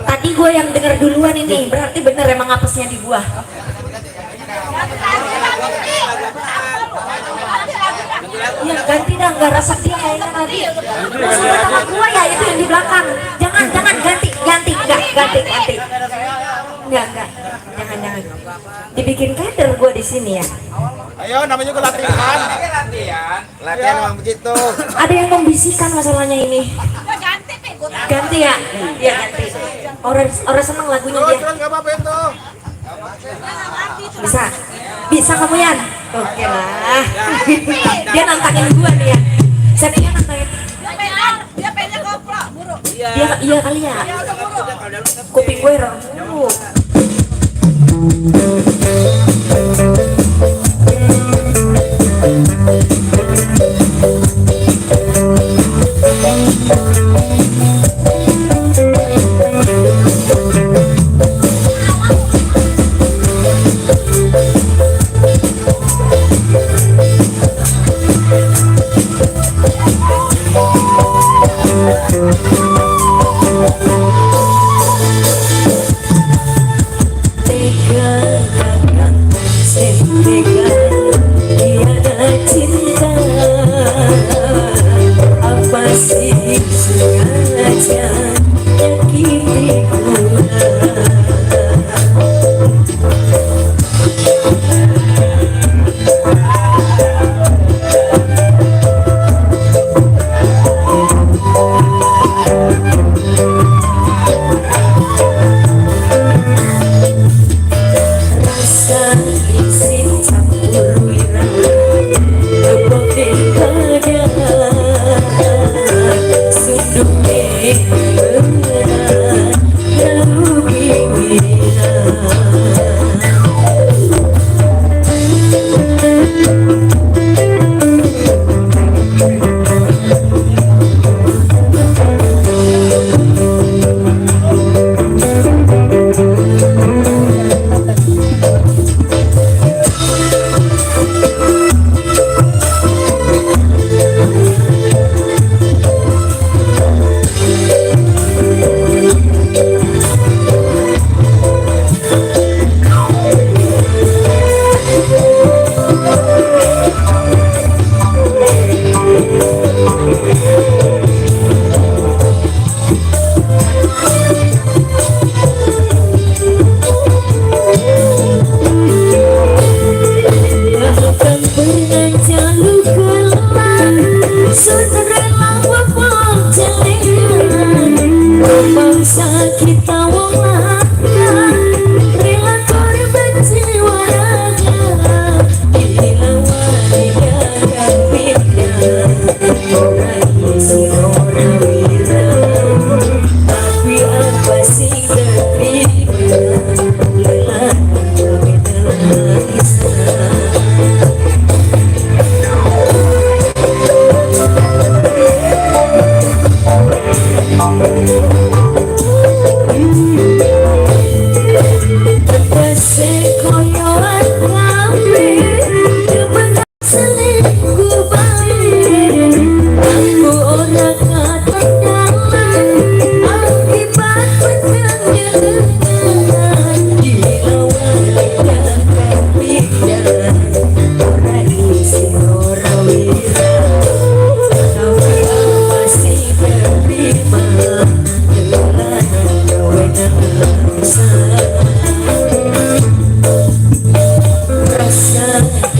tadi gue yang denger duluan ini berarti bener emang apesnya di gua ya ganti dah nggak rasa dia kayaknya tadi lu sebut sama gua ya itu yang di belakang jangan ganti enggak jangan dibikin kader gua di sini ya Ayo namanya juga latihan. Latihan memang begitu. ada yang membisikkan masalahnya ini ganti ya iya ganti orang seneng lagunya dia Enggak apa-apa itu. bisa kamu Yan oke lah dia nantangin gua nih ya saya pikir nantangin Dia pengen koplo, buruk. iya kali ya kuping gue remuk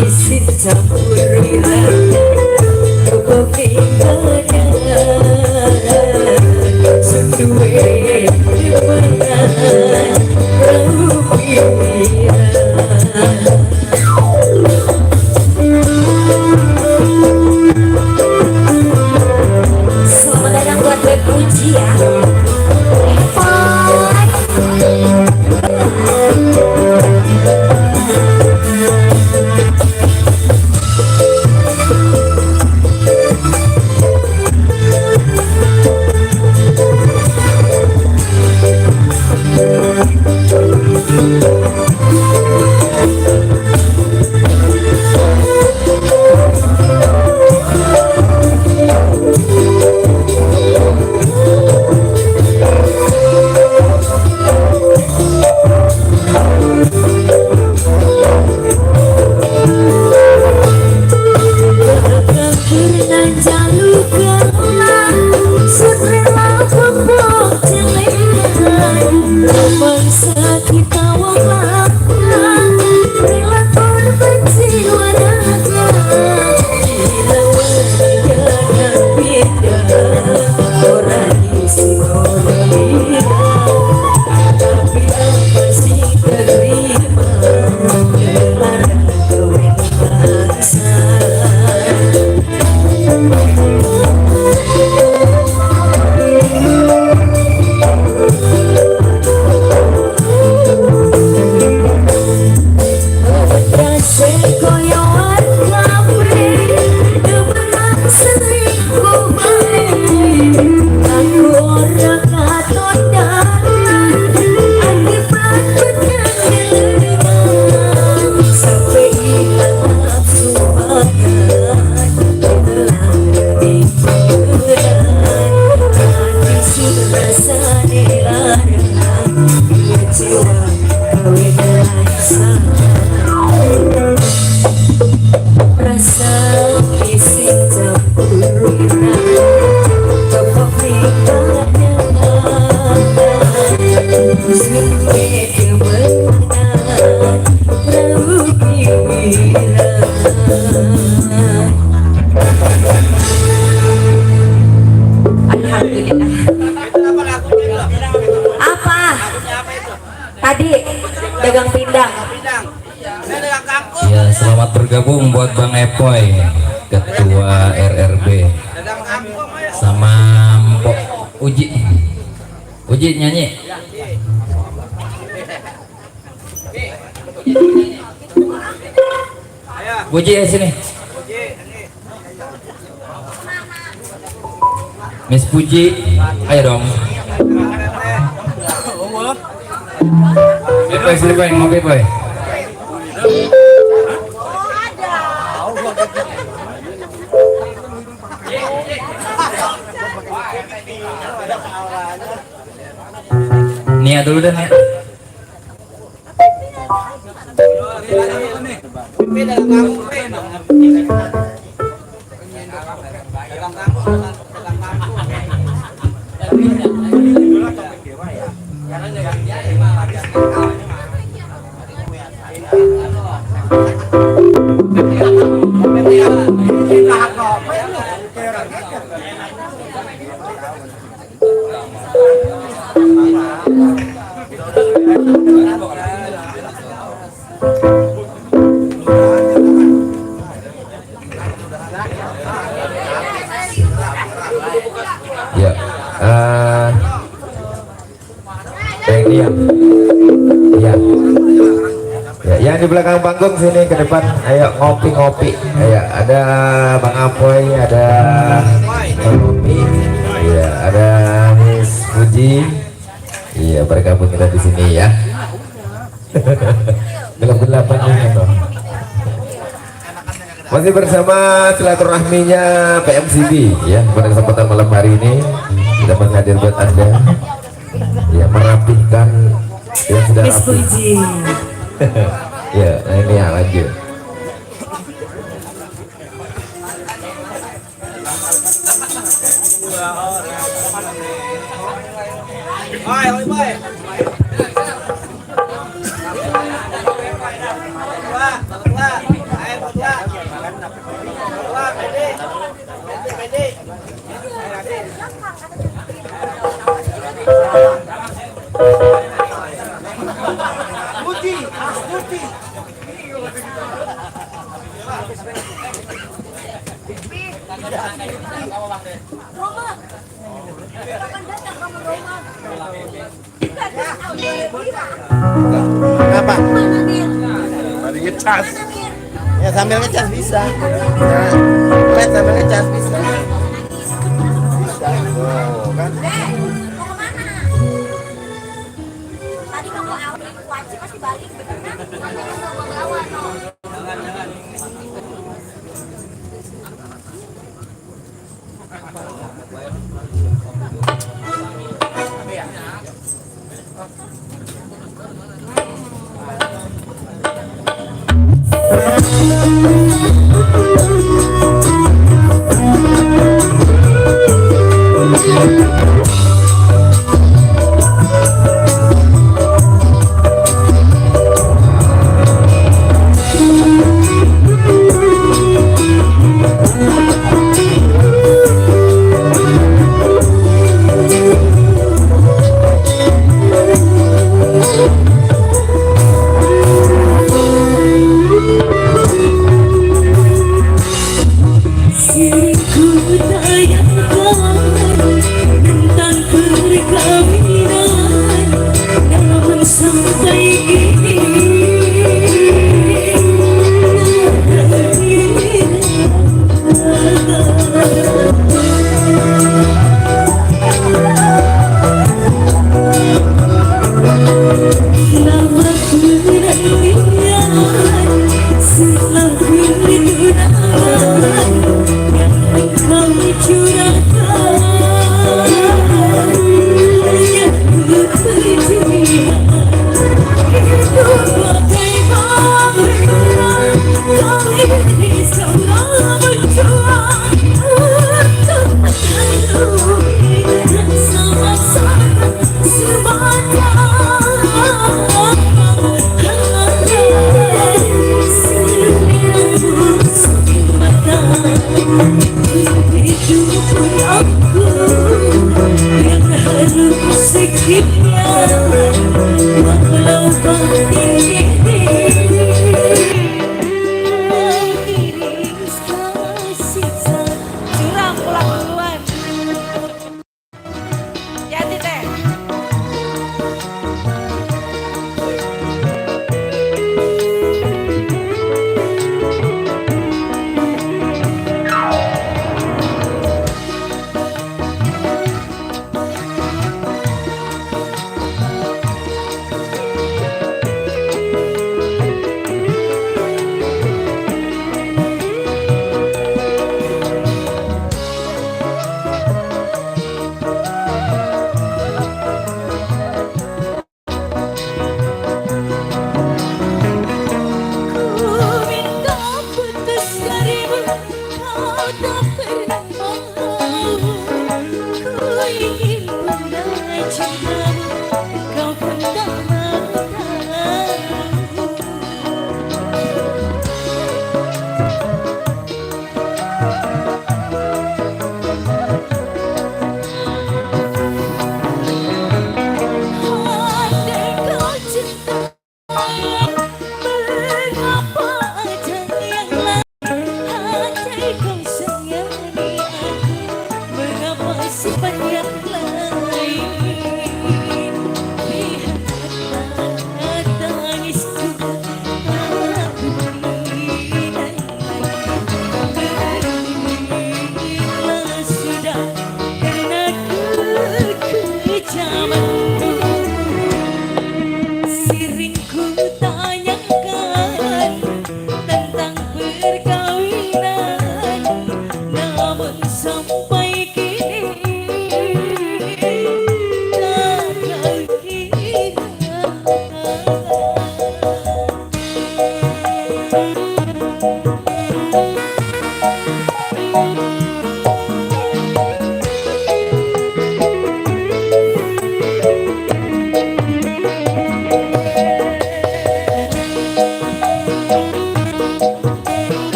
isi campur wilayah kepingannya sesuai dengan selamat datang buat Beb Puji ya. dagang pindang. Ya, selamat bergabung buat Bang Epoy, Ketua RRB, sama Mpok Uji. Uji nyanyi. Uji ya sini. Miss Puji, ayo dong. Boy, sini boy, ngopi boy. Nia dulu deh, Nia. Ya, ini ya, yang di belakang panggung sini ke depan, ayo ngopi-ngopi. Ayo, ada Bang Apoy, ada Bang Ngopi, ya, ada Miss Puji, iya bergabung kita di sini ya. Gelap-gelapan ini toh. Masih bersama silaturahminya PMCB ya, pada kesempatan malam hari ini kita masih hadir buat Anda ya, merapihkan yang sudah Miss rapi. Puji. Ya, nah ini ya lanjut. Roma. Kapan datang kamu Roma? Kenapa? Mana dia? Tadi ngecas. Mana dia? Ya sambil ngecas bisa. Ya, keren sambil ngecas bisa. Bisa. Oh, kan? Mau kemana? Tadi kamu wajib pasti balik, bener kan? Makanya sama lawan, no.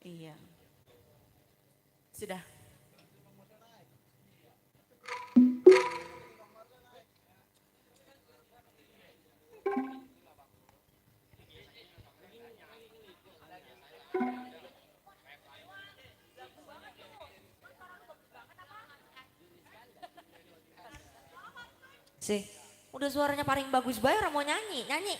Iya. Sudah. Sih, udah suaranya paling bagus bayar mau nyanyi, nyanyi.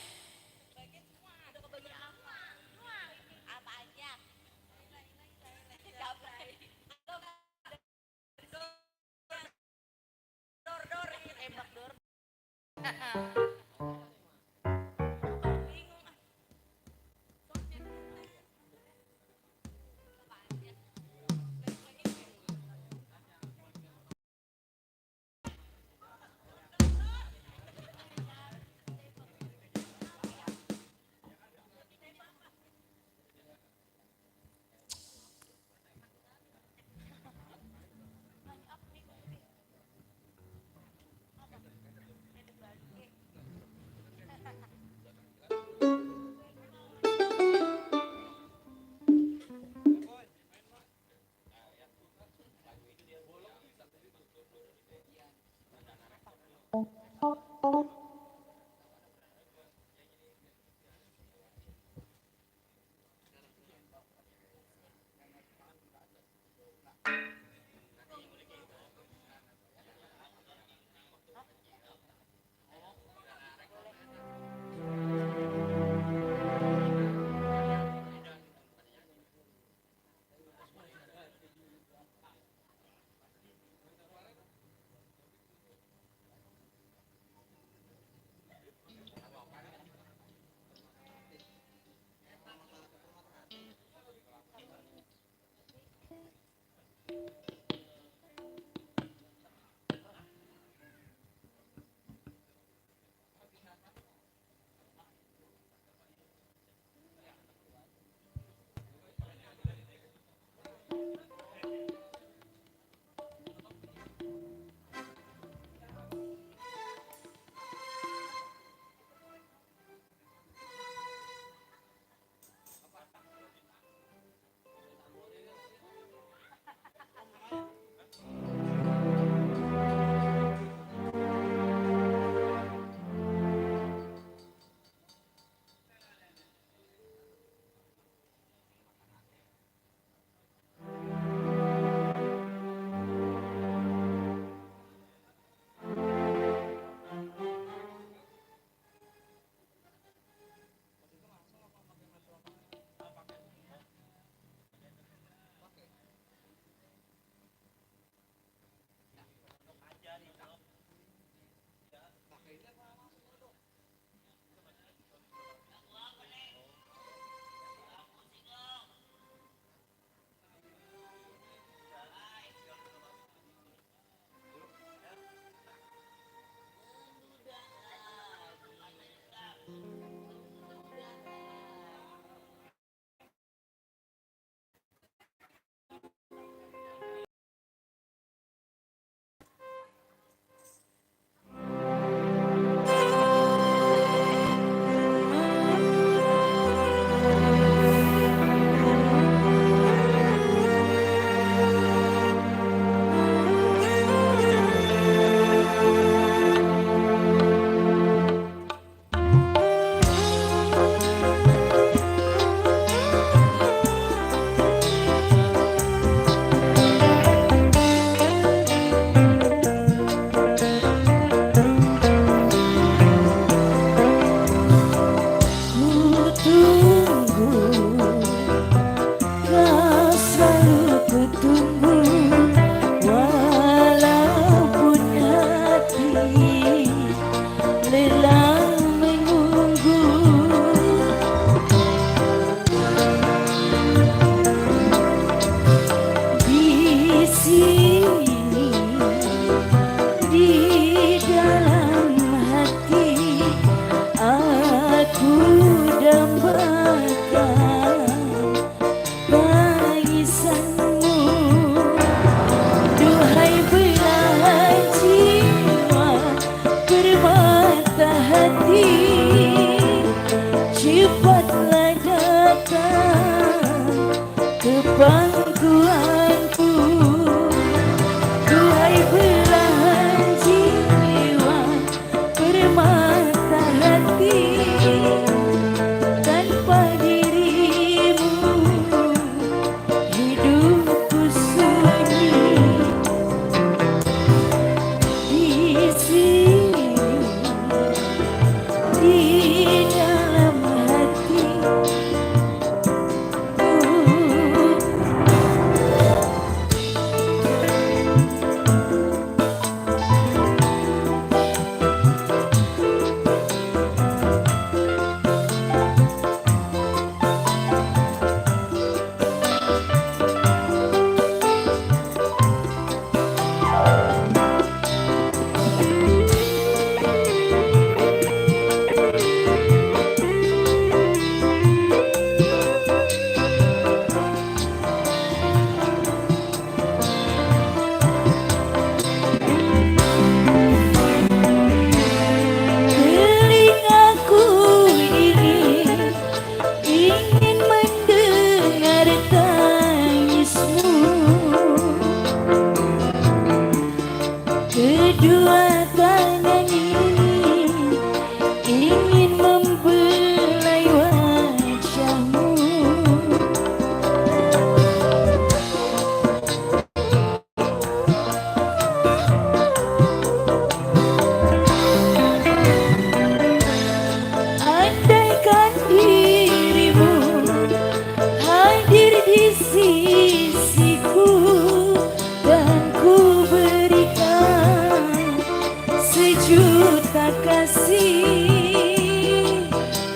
kasih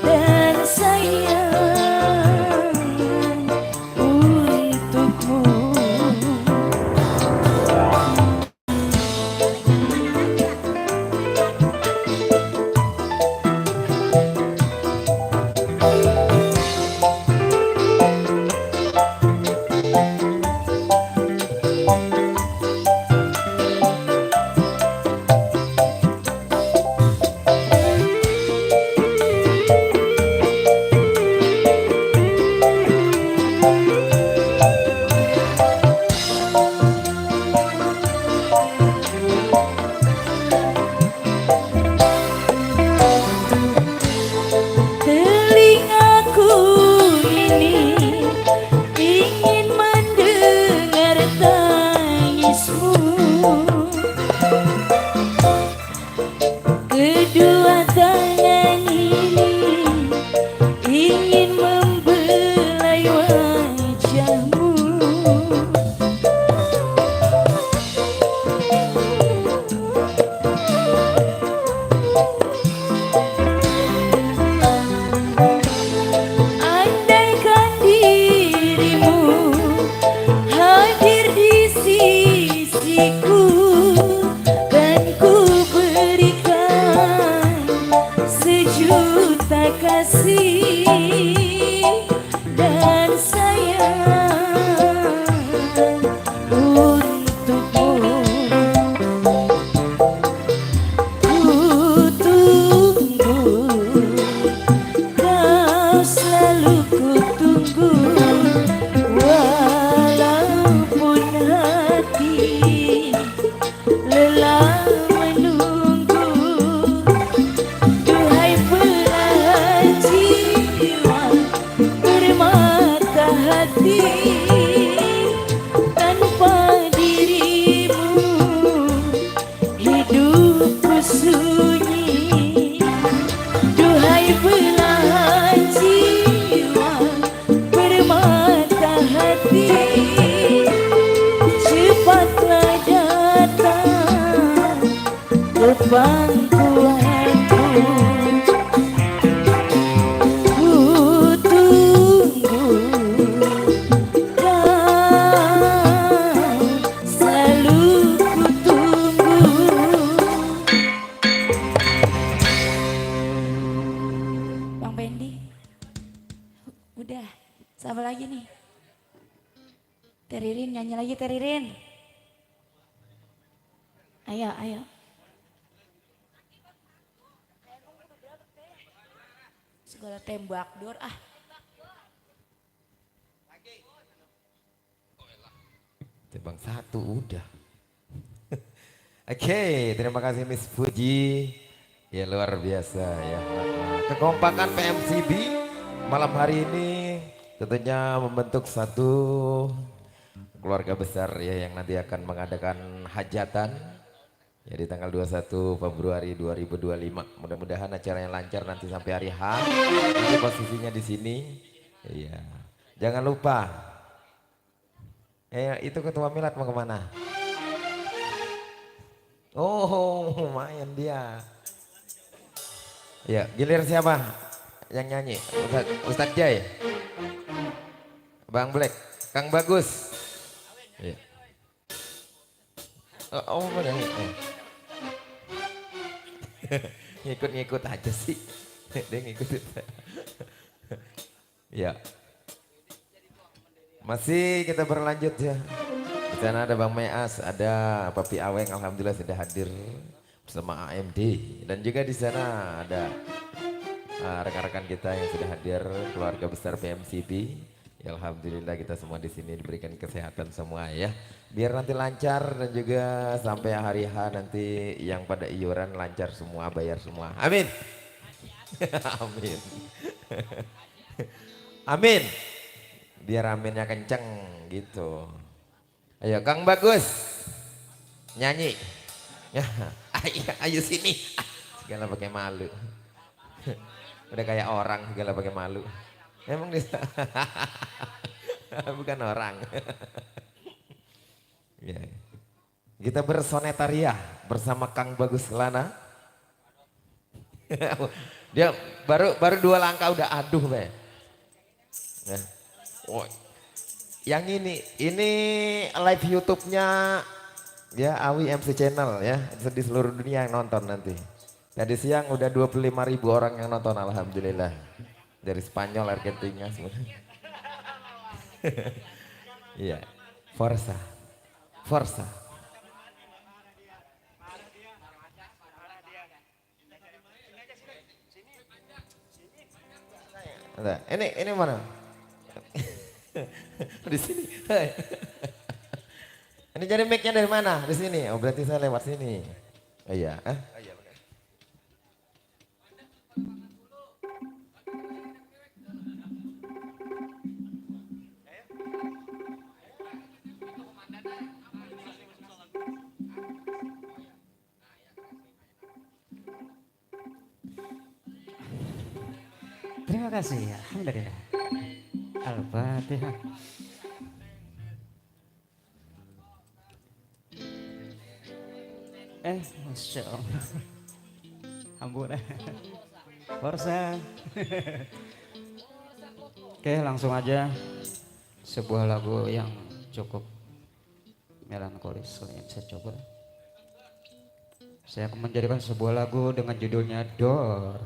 dan sayang untukmu. Telingaku ini ingin mendengar tangismu. Kedua tangan ini ingin membelai wajahmu. Andaikan dirimu hadir di sisiku, dan ku berikan sejuta kasih dan sayang untukmu. Ku tunggu, kau selalu ku tunggu, walaupun hati lelah menunggu. Duhai belahan jiwa bermata hati, tanpa dirimu hidupku sunyi. Duhai belahan jiwa bermata hati, cepatlah datang ke pangkuanku. Ku tunggu, kau selalu ku tunggu. Bang Bendi, udah, siapa lagi nih? Teririn, nyanyi lagi Teririn. Ayo, ayo. Segala tembak dor ah. Tebang satu udah. Oke, terima kasih Miss Fuji. Ya luar biasa ya. Kekompakan PMCB malam hari ini tentunya membentuk satu keluarga besar ya yang nanti akan mengadakan hajatan ya di tanggal 21 Februari 2025. Mudah-mudahan acaranya lancar nanti sampai hari H. Ini posisinya di sini. Iya. Jangan lupa. Itu ketua milad mau kemana? Oh, lumayan dia. Ya, gilir siapa yang nyanyi? Ustadz Jai, Bang Black, Kang Bagus. Ya. Oh, mau nyanyi? Ngikut-ngikut aja sih. Dia ngikut. Ya. Masih kita berlanjut ya. Di sana ada Bang Meas, ada Papi Aweng, alhamdulillah sudah hadir bersama AMD, dan juga di sana ada rekan-rekan kita yang sudah hadir, keluarga besar PMCB. Ya, alhamdulillah kita semua di sini diberikan kesehatan semua ya. Biar nanti lancar dan juga sampai hari H nanti yang pada iuran lancar semua, bayar semua. Amin. Amin. Amin. Biar aminnya kenceng gitu. Ayo Kang Bagus nyanyi. Ya, ayo sini. Segala pakai malu. Udah kayak orang segala pakai malu. Emang dia bukan orang. Ya. Kita bersonetaria bersama Kang Bagus Lana. Dia baru 2 langkah udah aduh be. Nah. Oh. Yang ini live YouTube-nya ya Awi MC Channel ya, di seluruh dunia yang nonton nanti. Tadi siang udah 25.000 orang yang nonton, alhamdulillah. Dari Spanyol, Argentina semua. Iya. Forza. Nah, ini mana? Di sini. Ini jadi mic-nya dari mana? Di sini. Oh, berarti saya lewat sini. Oh, iya. Terima kasih, alhamdulillah. Al-Fatihah. Masya Allah. Ampun. Forza. Oke, langsung aja sebuah lagu yang cukup melankolis yang saya coba. Saya akan menjadikan sebuah lagu dengan judulnya Dor.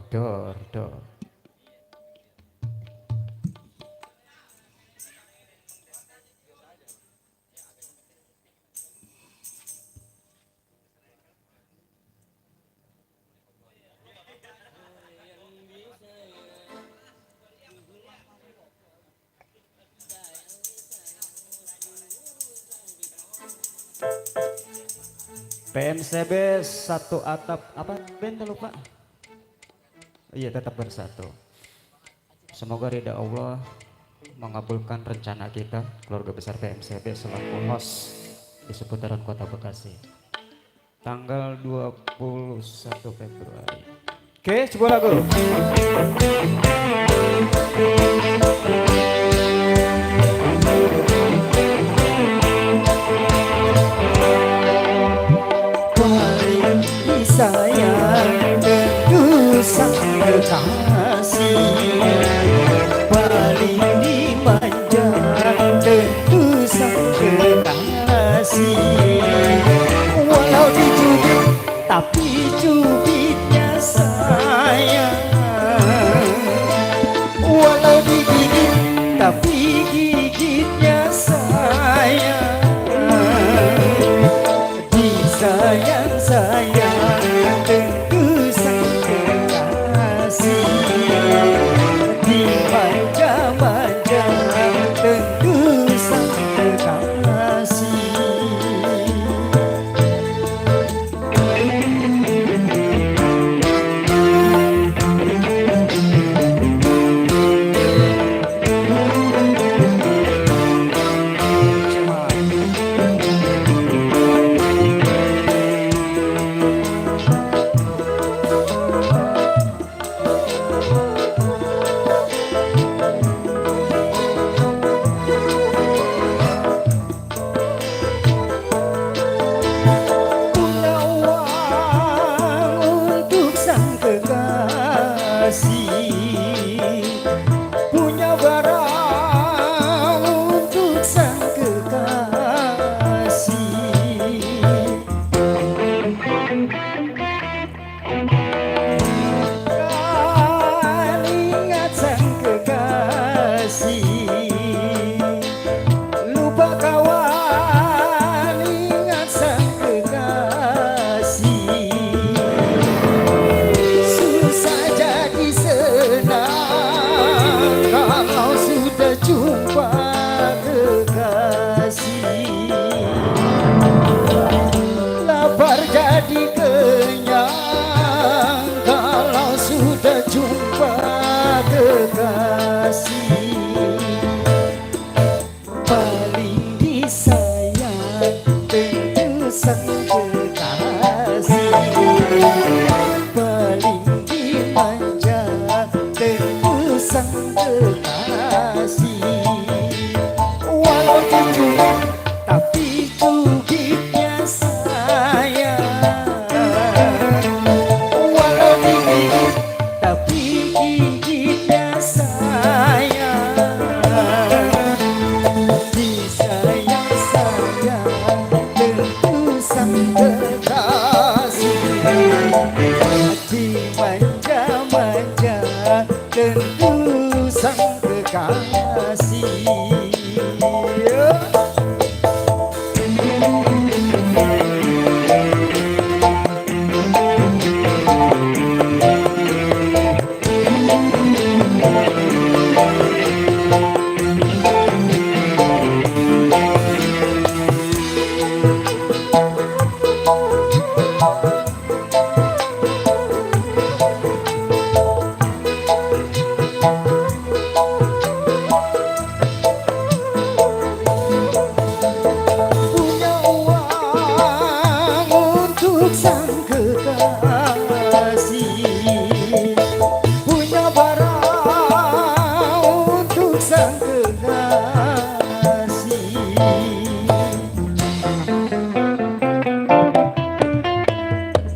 PMCB satu atap apa band lupa. Iya, tetap bersatu. Semoga ridha Allah mengabulkan rencana kita keluarga besar PMCB selaku host di seputaran Kota Bekasi. Tanggal 21 Februari. Oke, sebuah lagu. Sayang tentu sang kekasih, paling dimanja tentu sang kekasih. Walau dicubit tapi cubitnya sayang, walau digigit tapi gigitnya sayang. Disayang-sayang tentu sang kekasih, dimanja-manja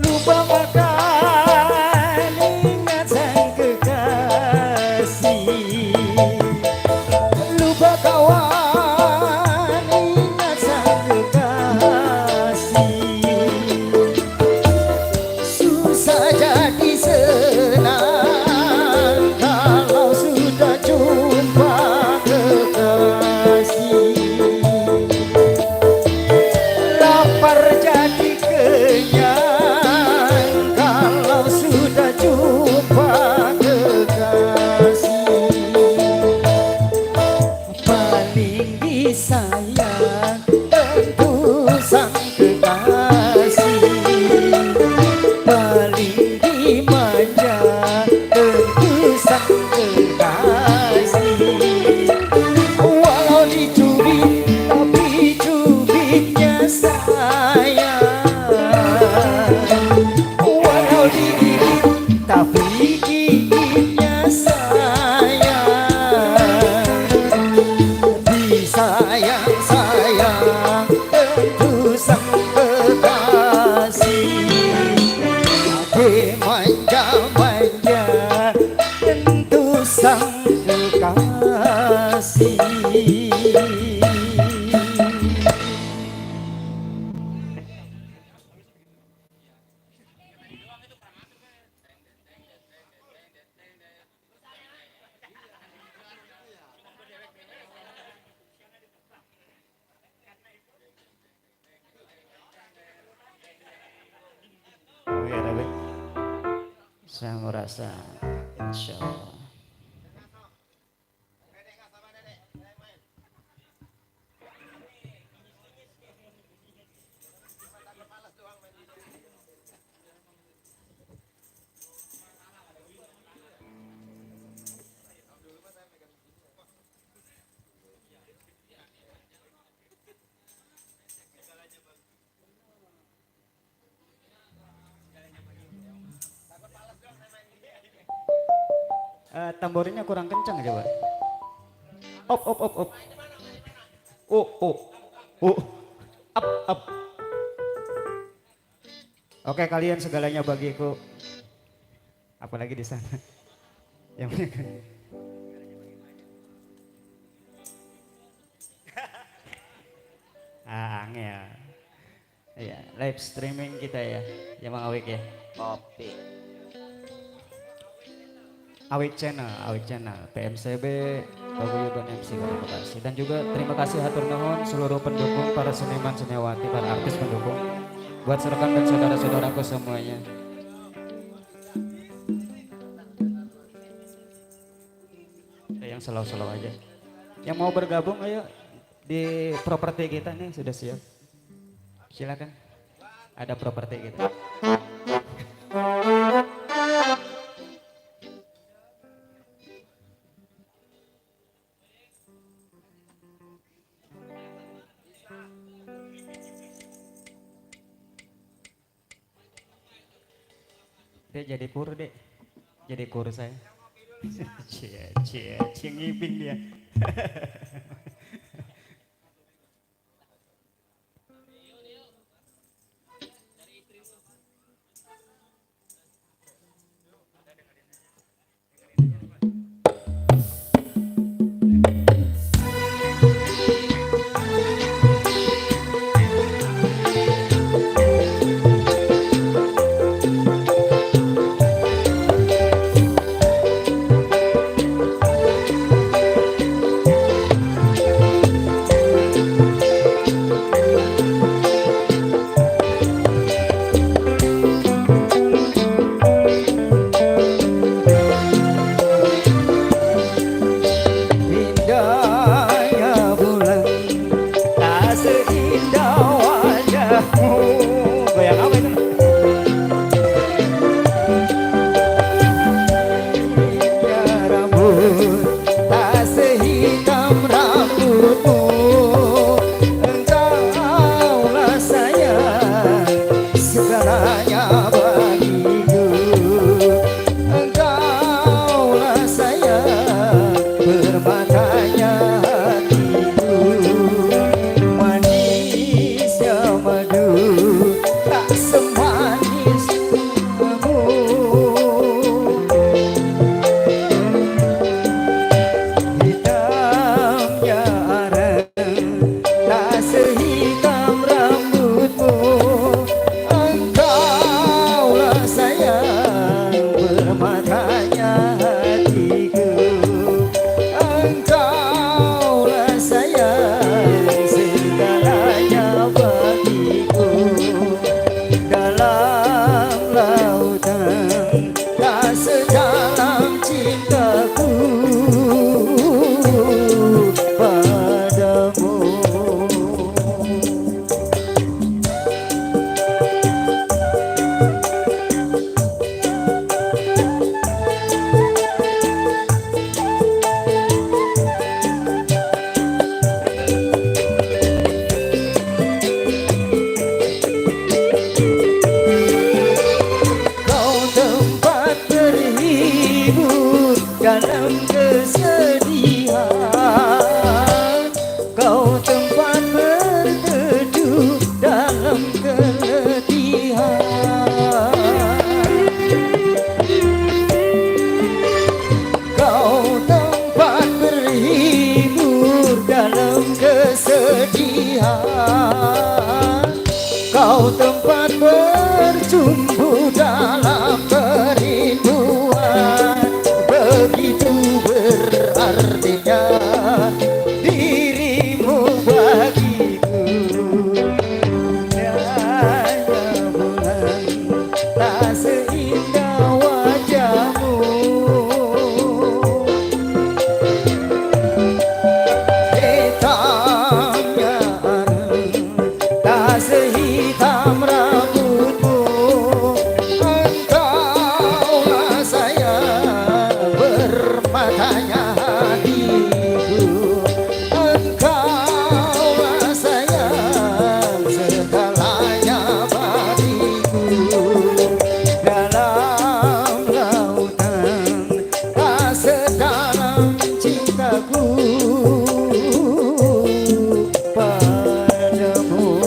lupa makan ingat sang kekasih, lupa kawan ingat sang kekasih. Susah jadi senang kalau sudah jumpa kekasih. Lapar jadi kenyang kalau sudah jumpa kekasih. Paling disayang tentu sang kekasih, paling dimanja tentu sang kekasih. Walau dicubit tapi cubitnya sayang, walau digigit tapi gigitnya sayang. Disayang-sayang tentu sang kekasih, dimanja-manja tentu sang kekasih. Oke, Rabi. Saya merasa insya Allah. Tamborinnya kurang kencang aja, Pak. Op. Up. Oke, kalian segalanya bagiku. Apalagi di sana. Yang angel. Iya, live streaming kita ya. Ya Bang Awik ya. Kopi. Awik Channel, PMCB, Paguyuban MC terima kasih. Dan juga terima kasih hatur nuhun seluruh pendukung, para seniman seniawati, para artis pendukung, buat rekan dan saudara-saudaraku semuanya. Yang slow-slow aja. Yang mau bergabung ayo di properti kita nih sudah siap. Silakan. Ada properti kita. Dia jadi kur deh, jadi kur saya. Cie ngibing dia. dalam kesedihan, kau tempat berjumpa dalam kerinduan. Begitu berartinya dirimu bagiku. Indahnya bulan tak seindah wajahmu. Hitamnya anu tak sehitam rambutmu. Engkaulah sayang bermatanya hatiku. Engkaulah sayang segalanya bagiku. Dalam lautan tak sedalam cintaku padamu.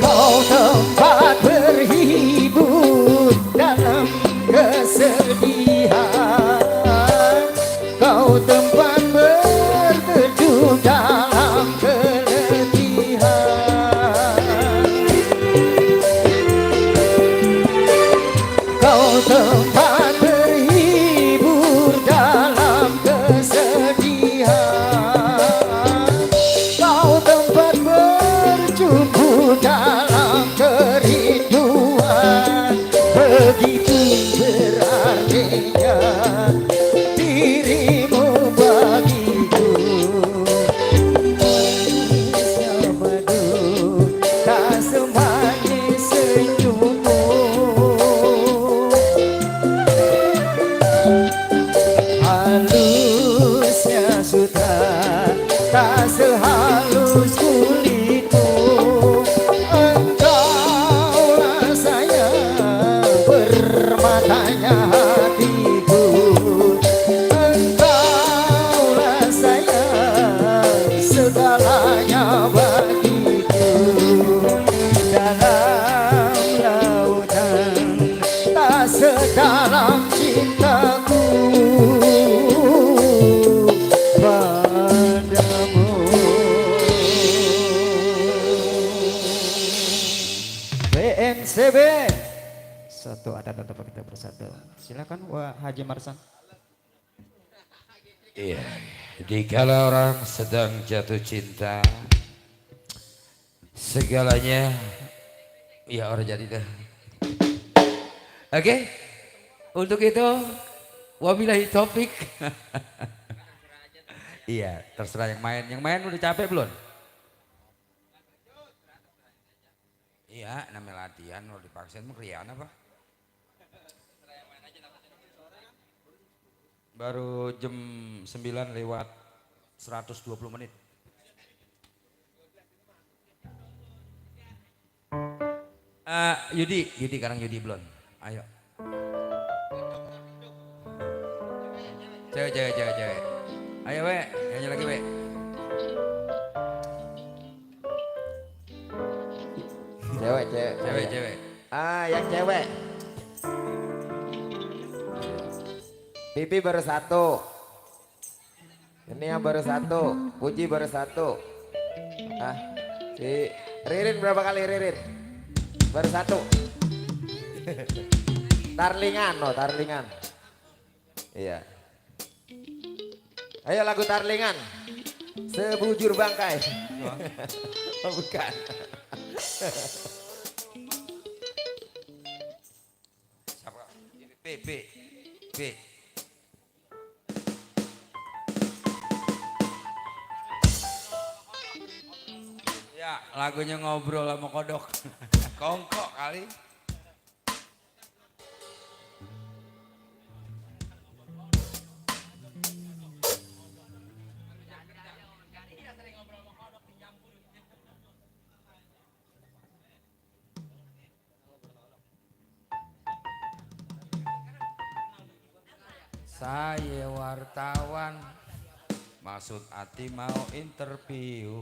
Kau tempat berhibur dalam kesedihan, kau tempat berteduh dalam keletihan, kau tempat berhibur dalam kesedihan, kau tempat berjumpa dalam kerinduan. Begitu berartinya dirimu bagiku. Manisnya madu tak semanis senyummu. Halusnya sudah tak sehalus kulitmu. Engkaulah sayang bermatanya hatiku. Engkaulah sayang segalanya bagiku. Dalam lautan tak sedalam cintaku padamu. BNCB Satu adat tetap kita bersatu. Silakan Wah Haji Marsan. Iya, dikala orang sedang jatuh cinta, segalanya ya orang jadi dah. Oke, untuk itu wabillahi taufik. Iya, terserah yang main. Yang main udah capek belum? Iya, namanya latihan, kalau dipaksain mah krian apa? Baru jam 9 lewat 120 menit. Yudi sekarang Yudi belum. Ayo. Cewek. Ayo we, nyanyi lagi we. Cewek. Ah, yang cewek. Pipi baru satu. Ini yang baru satu. Puji baru satu. Ah, si Ririn berapa kali Ririn? Baru satu. Tarlingan, Tarlingan. Iya. Ayo lagu Tarlingan. Sebujur bangkai. Oh, bukan. B. Ya, lagunya ngobrol sama kodok. Kongkok kali. Saya wartawan, maksud hati mau interview.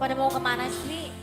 Pada mau kemana sih?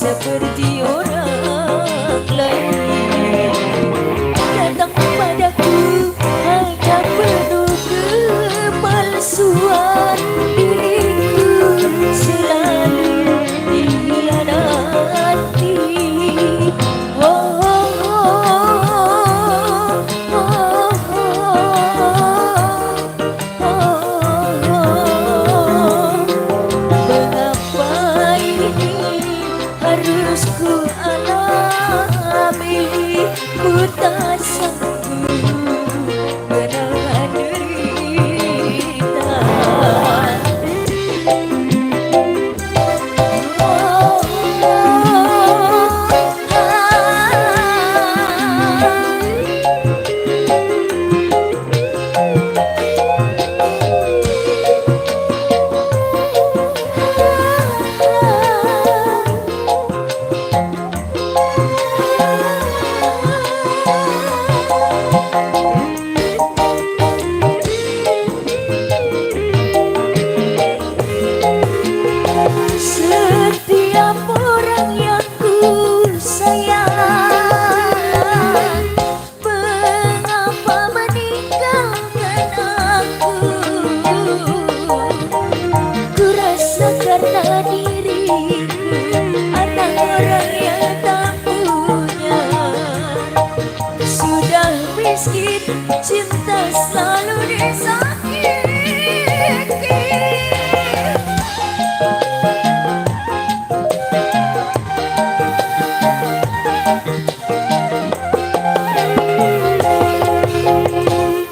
seperti orang lain. Datang padaku hanya penuh kepalsuan, diriku selalu dikhianati. Oh, oh, oh, oh, oh, oh. Mengapa ini harus ku alami? Ku tak sanggup menahan derita. Oh, setiap orang yang ku sayang, mengapa meninggalkan aku? Ku rasa karena diriku anak orang yang tak punya. Sudah miskin, cinta selalu disakiti.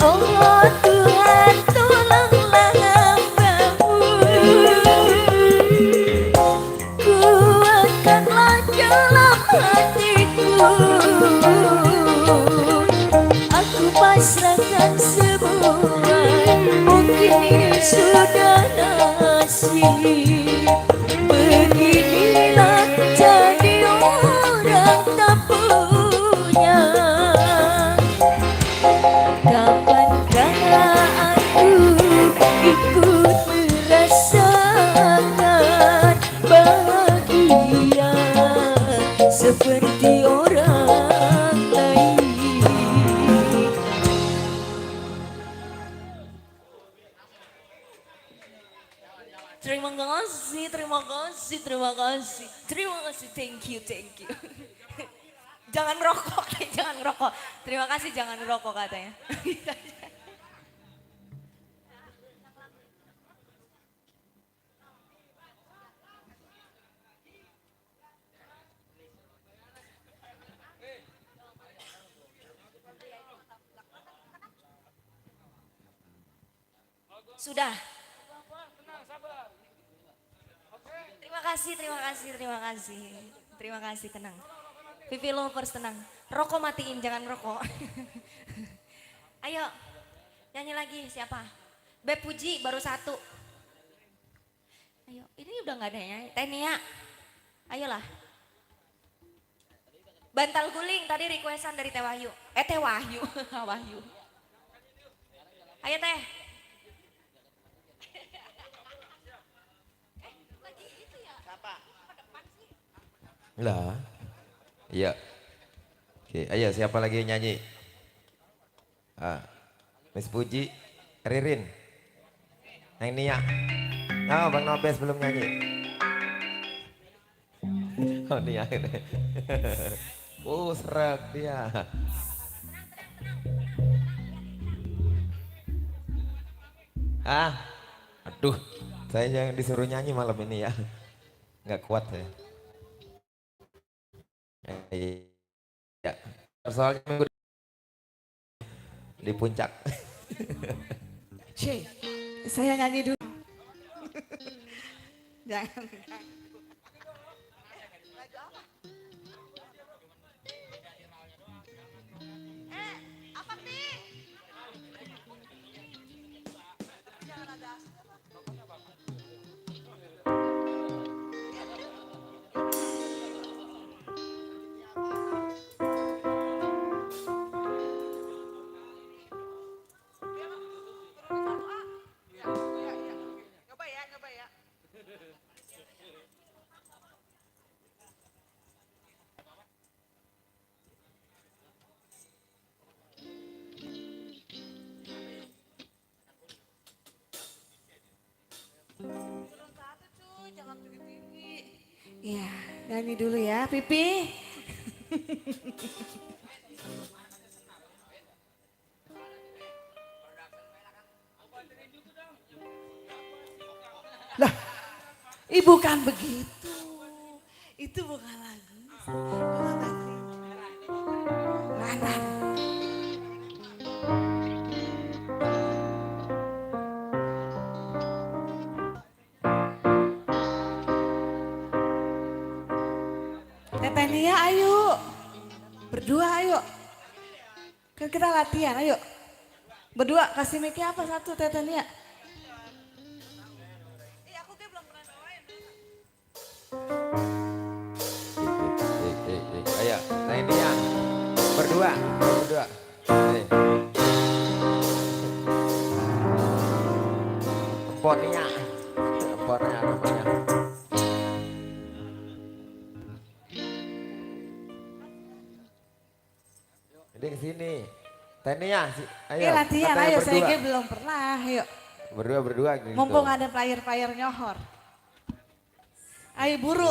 Oh Tuhan, tolonglah hamba-Mu, kuatkanlah dalam hatiku. Aku pasrahkan semua, mungkin ini sudah nasib. Beginilah jadi orang tak punya. Kapankah aku ikut merasakan bahagia seperti orang lain? Terima kasih, terima kasih, terima kasih, terima kasih, thank you, thank you. Jangan rokok, jangan rokok. Terima kasih, jangan rokok katanya. Sudah. Terima kasih, terima kasih, terima kasih. Terima kasih, tenang. Vivi Lovers tenang. Rokok matiin, jangan rokok. Ayo, nyanyi lagi siapa? Beb Puji baru satu. Ayo, ini udah nggak ada nyanyi. Tenia, ayolah. Bantal guling tadi requestan dari Teh Wahyu. Teh Wahyu, Wahyu. Ayo Teh. Lah. Iya. Oke, ayo siapa lagi yang nyanyi? Miss Puji, Ririn. Yang Nia. Oh, Bang Nobes belum nyanyi. Oh, Nia ini. Oh, serak dia. Aduh, saya yang disuruh nyanyi malam ini ya. Nggak kuat saya. Ya, soalnya minggu di puncak. Saya nyanyi dulu. Jangan. Apa sih? Nyanyi dulu ya, Pipi. Lah, bukan begitu. Itu bukan lagu. Mana? Teteh Nia, ayo. Berdua, ayo. Kan kita latihan, ayo. Berdua, kasih mic apa satu, Teteh Nia? Ayo, nah ini ya. Berdua. Nih. Pornya. Ini ke sini. Tania, ayo. Latihan, ayo. Saya belum pernah, ayo. Berdua gitu. Mumpung ada player nyohor. Ayo buru.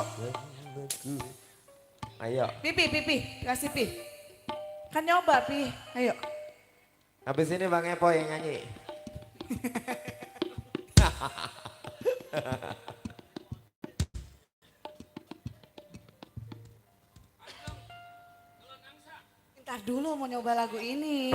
Ayo. Pipi, kasih Pi. Kan nyoba Pi, ayo. Habis ini Bang Epo yang nyanyi. Ntar dulu mau nyoba lagu ini.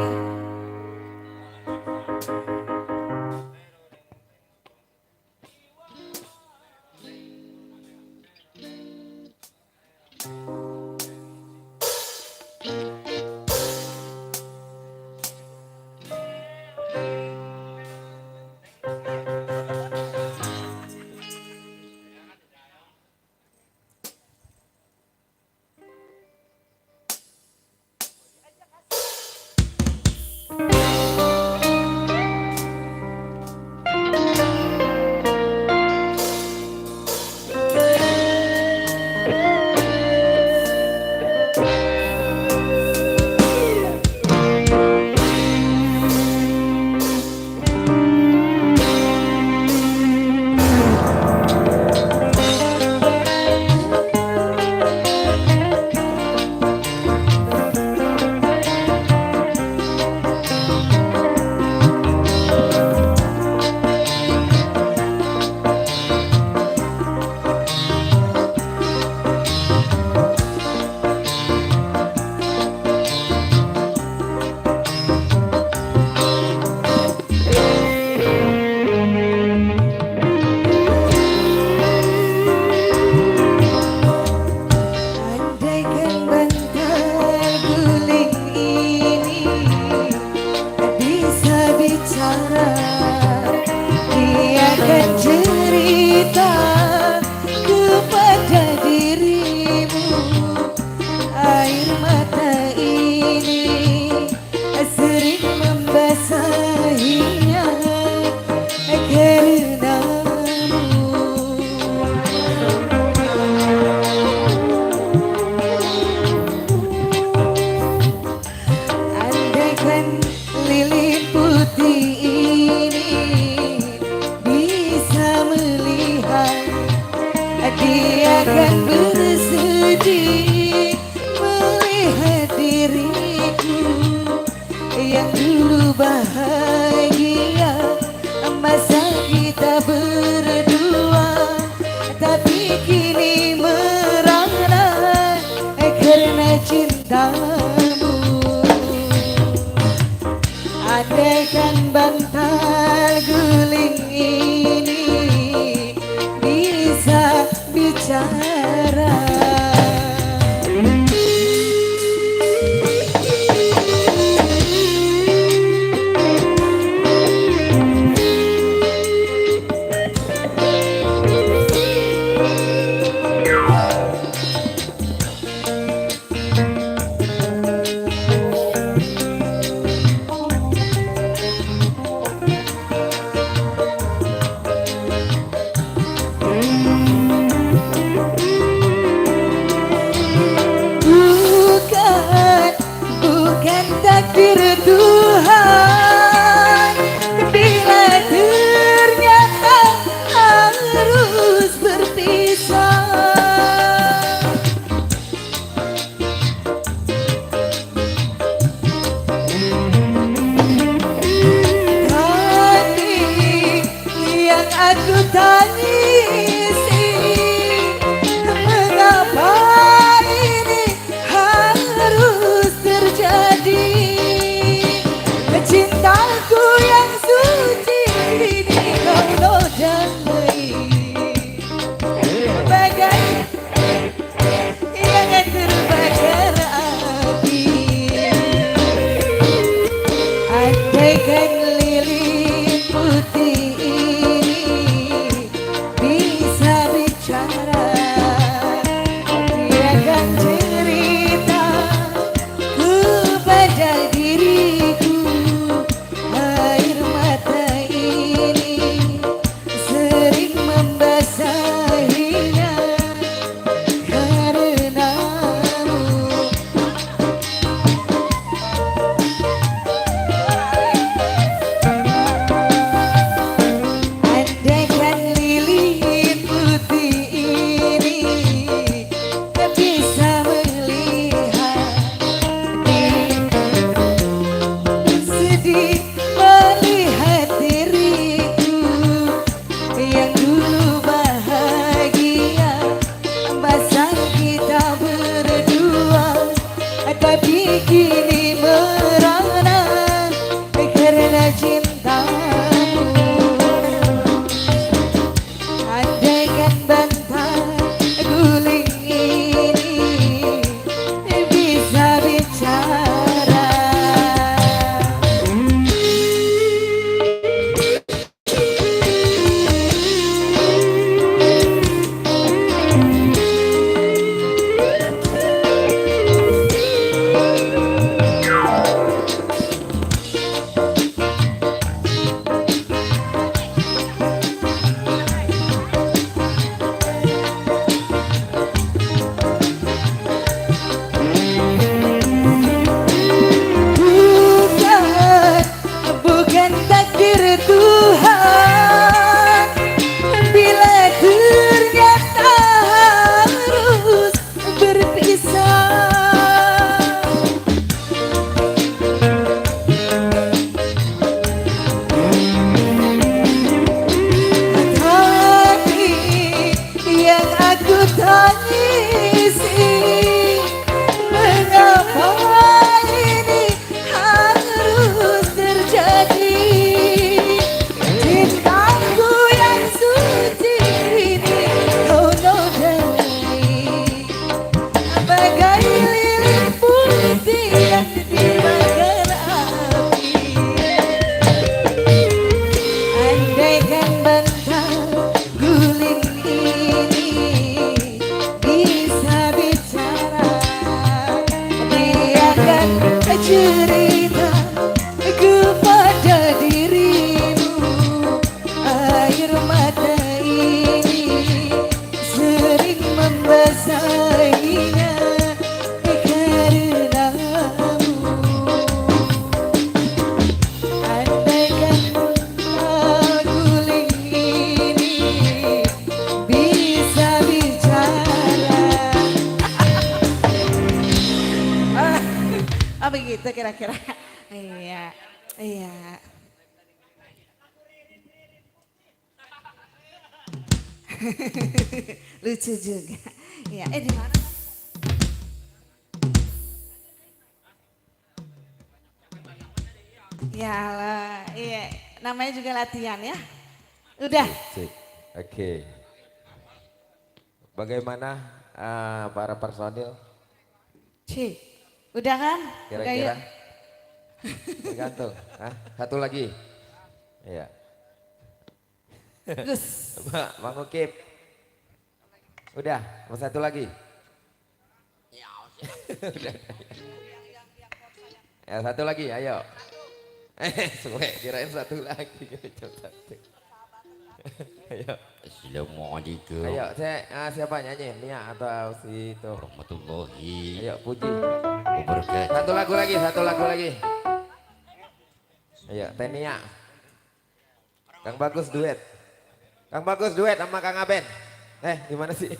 Tapi kini merana karena cintamu. Andaikan bantal guling ini bisa bicara. Bukan takdir Tuhan bila ternyata harus berpisah. Tapi yang aku tangisi, mengapa ini harus terjadi? Cintaku yang suci ini kau nodai, bagai lilin putih yang dimakan api. Andaikan bantal guling ini bisa bicara, dia akan cerita kepada dirimu. Air mata ini sering membasahinya karenamu. Andaikan bantal guling ini bisa bicara. Oh begitu kira-kira. Iya, iya. Lucu juga. Iya, di mana? Ya lah, iya. Namanya juga latihan ya. Udah. Sip. Oke. Bagaimana para personil? Cih, udah kan? Udah Kira-kira? yuk. Tergantung. Hah? Satu lagi. Iya. Gus. Bang Ukip. Udah, mau satu lagi. Udah. Ya satu lagi, ayo. Suwe, kirain satu lagi. Ayo. Assalamualaikum. Ayo, siapa nyanyi? Nia atau si itu? Warahmatullahi Ayo, puji. wabarakatuh. Satu lagu lagi. Ayo, Tenia. Kang Bagus duet. Kang Bagus duet sama Kang Aben. Gimana sih?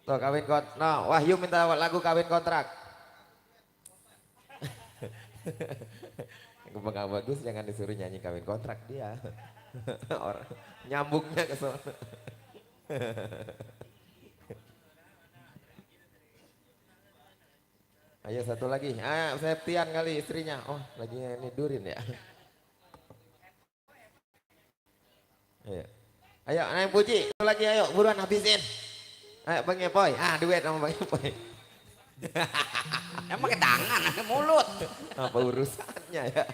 Tuh kawin kontrak. No, Wahyu minta lagu kawin kontrak. Kang Bagus jangan disuruh nyanyi kawin kontrak dia. Orang nyambungnya ke sana. Ayo satu lagi. Septian kali istrinya. Oh, lagi nidurin ya. Ayo, yang puji. Satu lagi ayo, buruan habisin. Ayo Bang Epoy. Duet sama Bang Epoy. Emang ke tangan, ke mulut. Apa urusannya ya?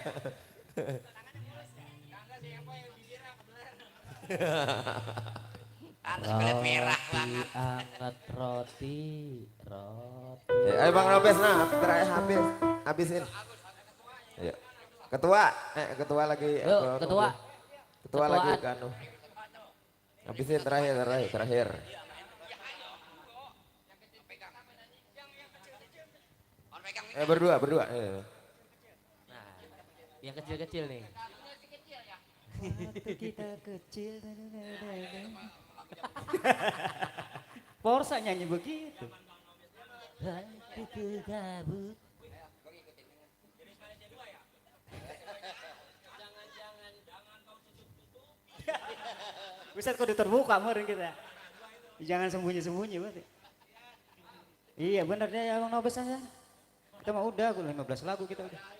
Atas kulit merah banget. Anget roti. Ayo Bang Robes, terakhir habisin. Ayo. Ketua lagi. Yuk, Ketua lagi kanu. Habisin terakhir. Berdua. Nah, yang kecil-kecil nih. Waktu kita kecil. Porsa nyanyi begitu. Waktu gabut. Buset kok terbuka meureun kita. Jangan sembunyi-sembunyi berarti. Iya benar deh Abang Nobes saya. Kita mah udah 15 lagu kita udah.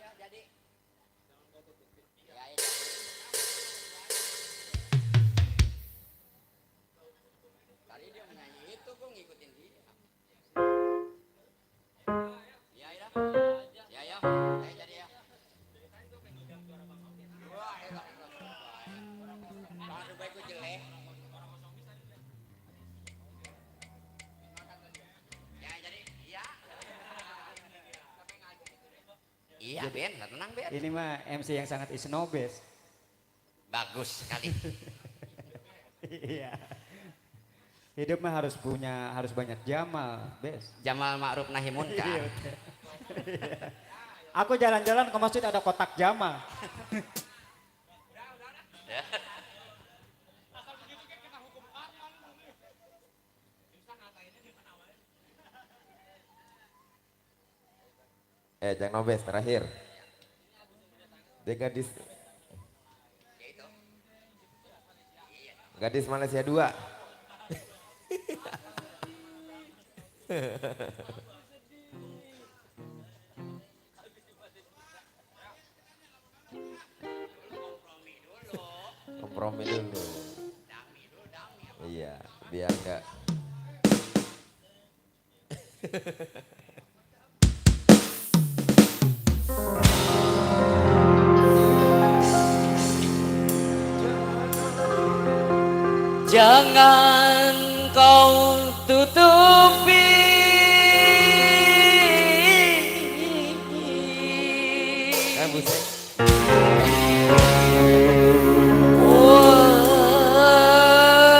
Iya Ben, tenang Ben. Ini mah MC yang sangat isnobes. Bagus sekali. Iya. Hidup mah harus banyak Jamal, Bes. Jamal Ma'ruf Nahi Munkar. Iya. Aku jalan-jalan ke masjid ada kotak Jamal. Cang Nobes terakhir. Dia gadis Malaysia 2. Kompromi dulu. Iya, biar enggak. Jangan kau tutupi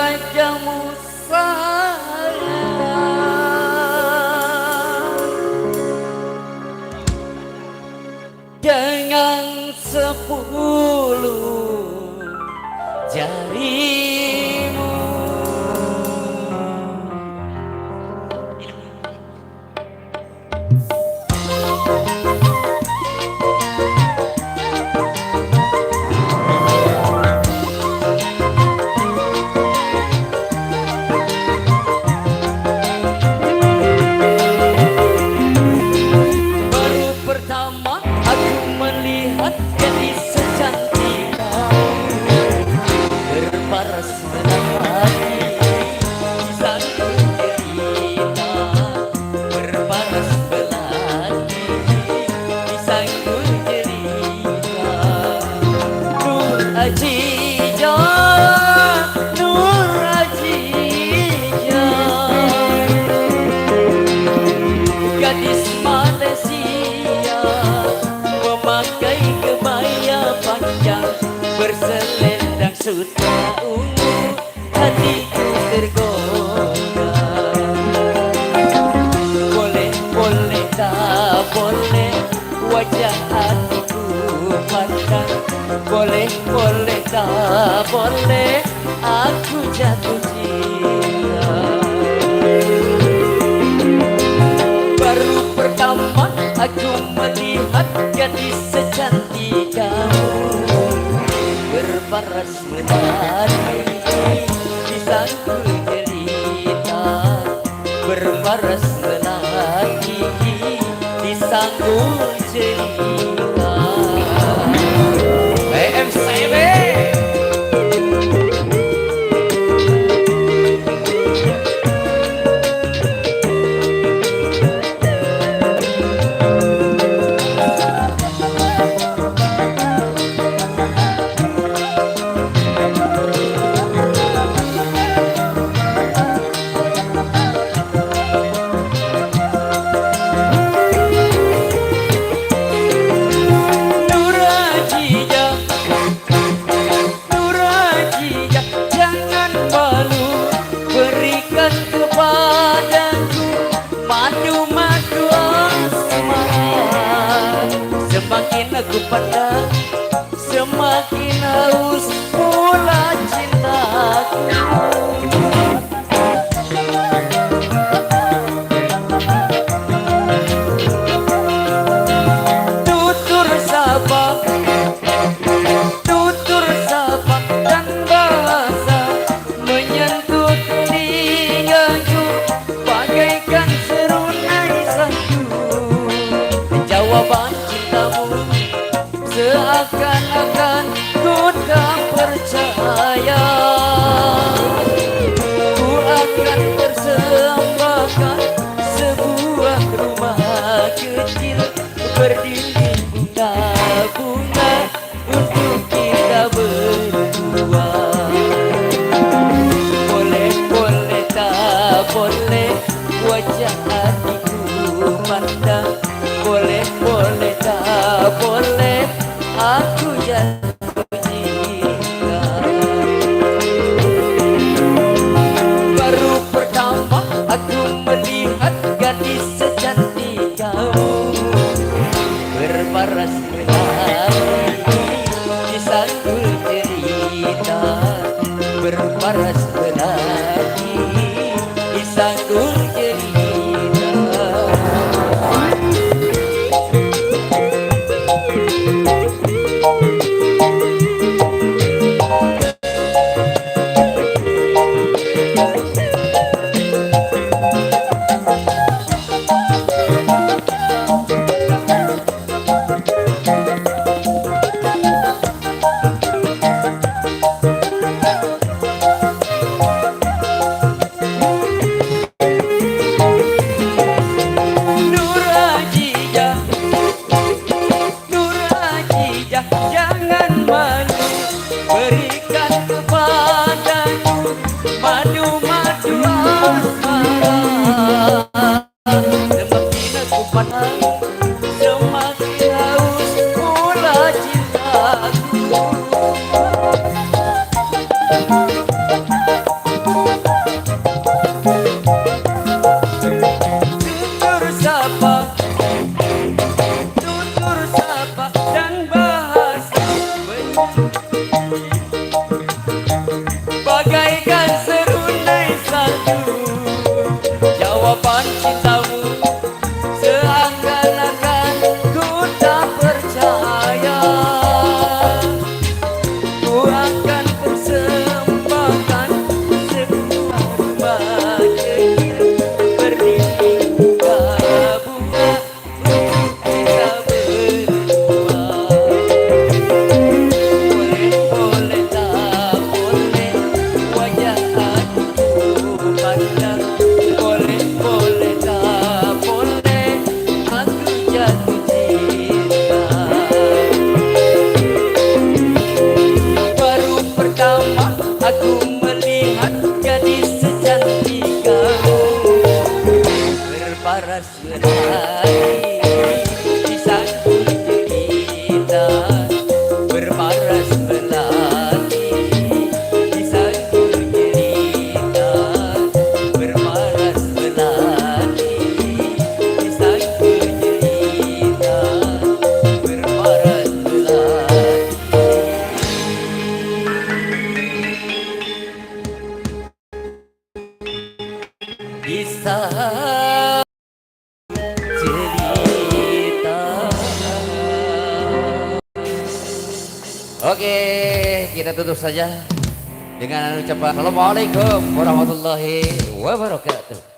wajahmu sayang dengan 10 jarimu. Baru pertama aku melihat gadis secantik berparas menapati satu cerita berparas belati disanggul cerita Nur Ajija Nur Ajija gadis Malaysia memakai kebaya panjang berselendang sutra ungu hatiku tergoda boleh boleh tak boleh wajah hatiku pandang boleh boleh tak boleh aku jatuh cinta baru pertama aku melihat gadis secantik kamu berparas menari disanggul cerita berparas menari disanggul cerita PMCB. Jangan malu berikan kepadaku madu-madu asmara semakin aku pandang semakin haus pula cintaku tutur sapa dan bahasa menyentuh telinga berarti disangkul cerita. Jangan malu, berikan kepadaku madu-madu asmara. Semakin aku pandang, semakin haus pula cintaku. Tutur sapa, tutur sapa dan bahasa bagaikan serunai salju. Jawaban cintamu seakan-akan ku tak percaya. Ku akan persembahkan sebuah rumah kecil berdinding kaya bunga untuk kita berdua. Boleh tak boleh wajah aku pandang. Boleh tak boleh aku jatuh cinta. Baru pertama aku melihat gadis secantik kamu, berparas berhati disangkul cerita. Berparas belati disangkul cerita. Berparas belati disangkul cerita. Berparas belati. Kisah cerita. Oke, kita tutup saja dengan ucapan Assalamualaikum warahmatullahi wabarakatuh.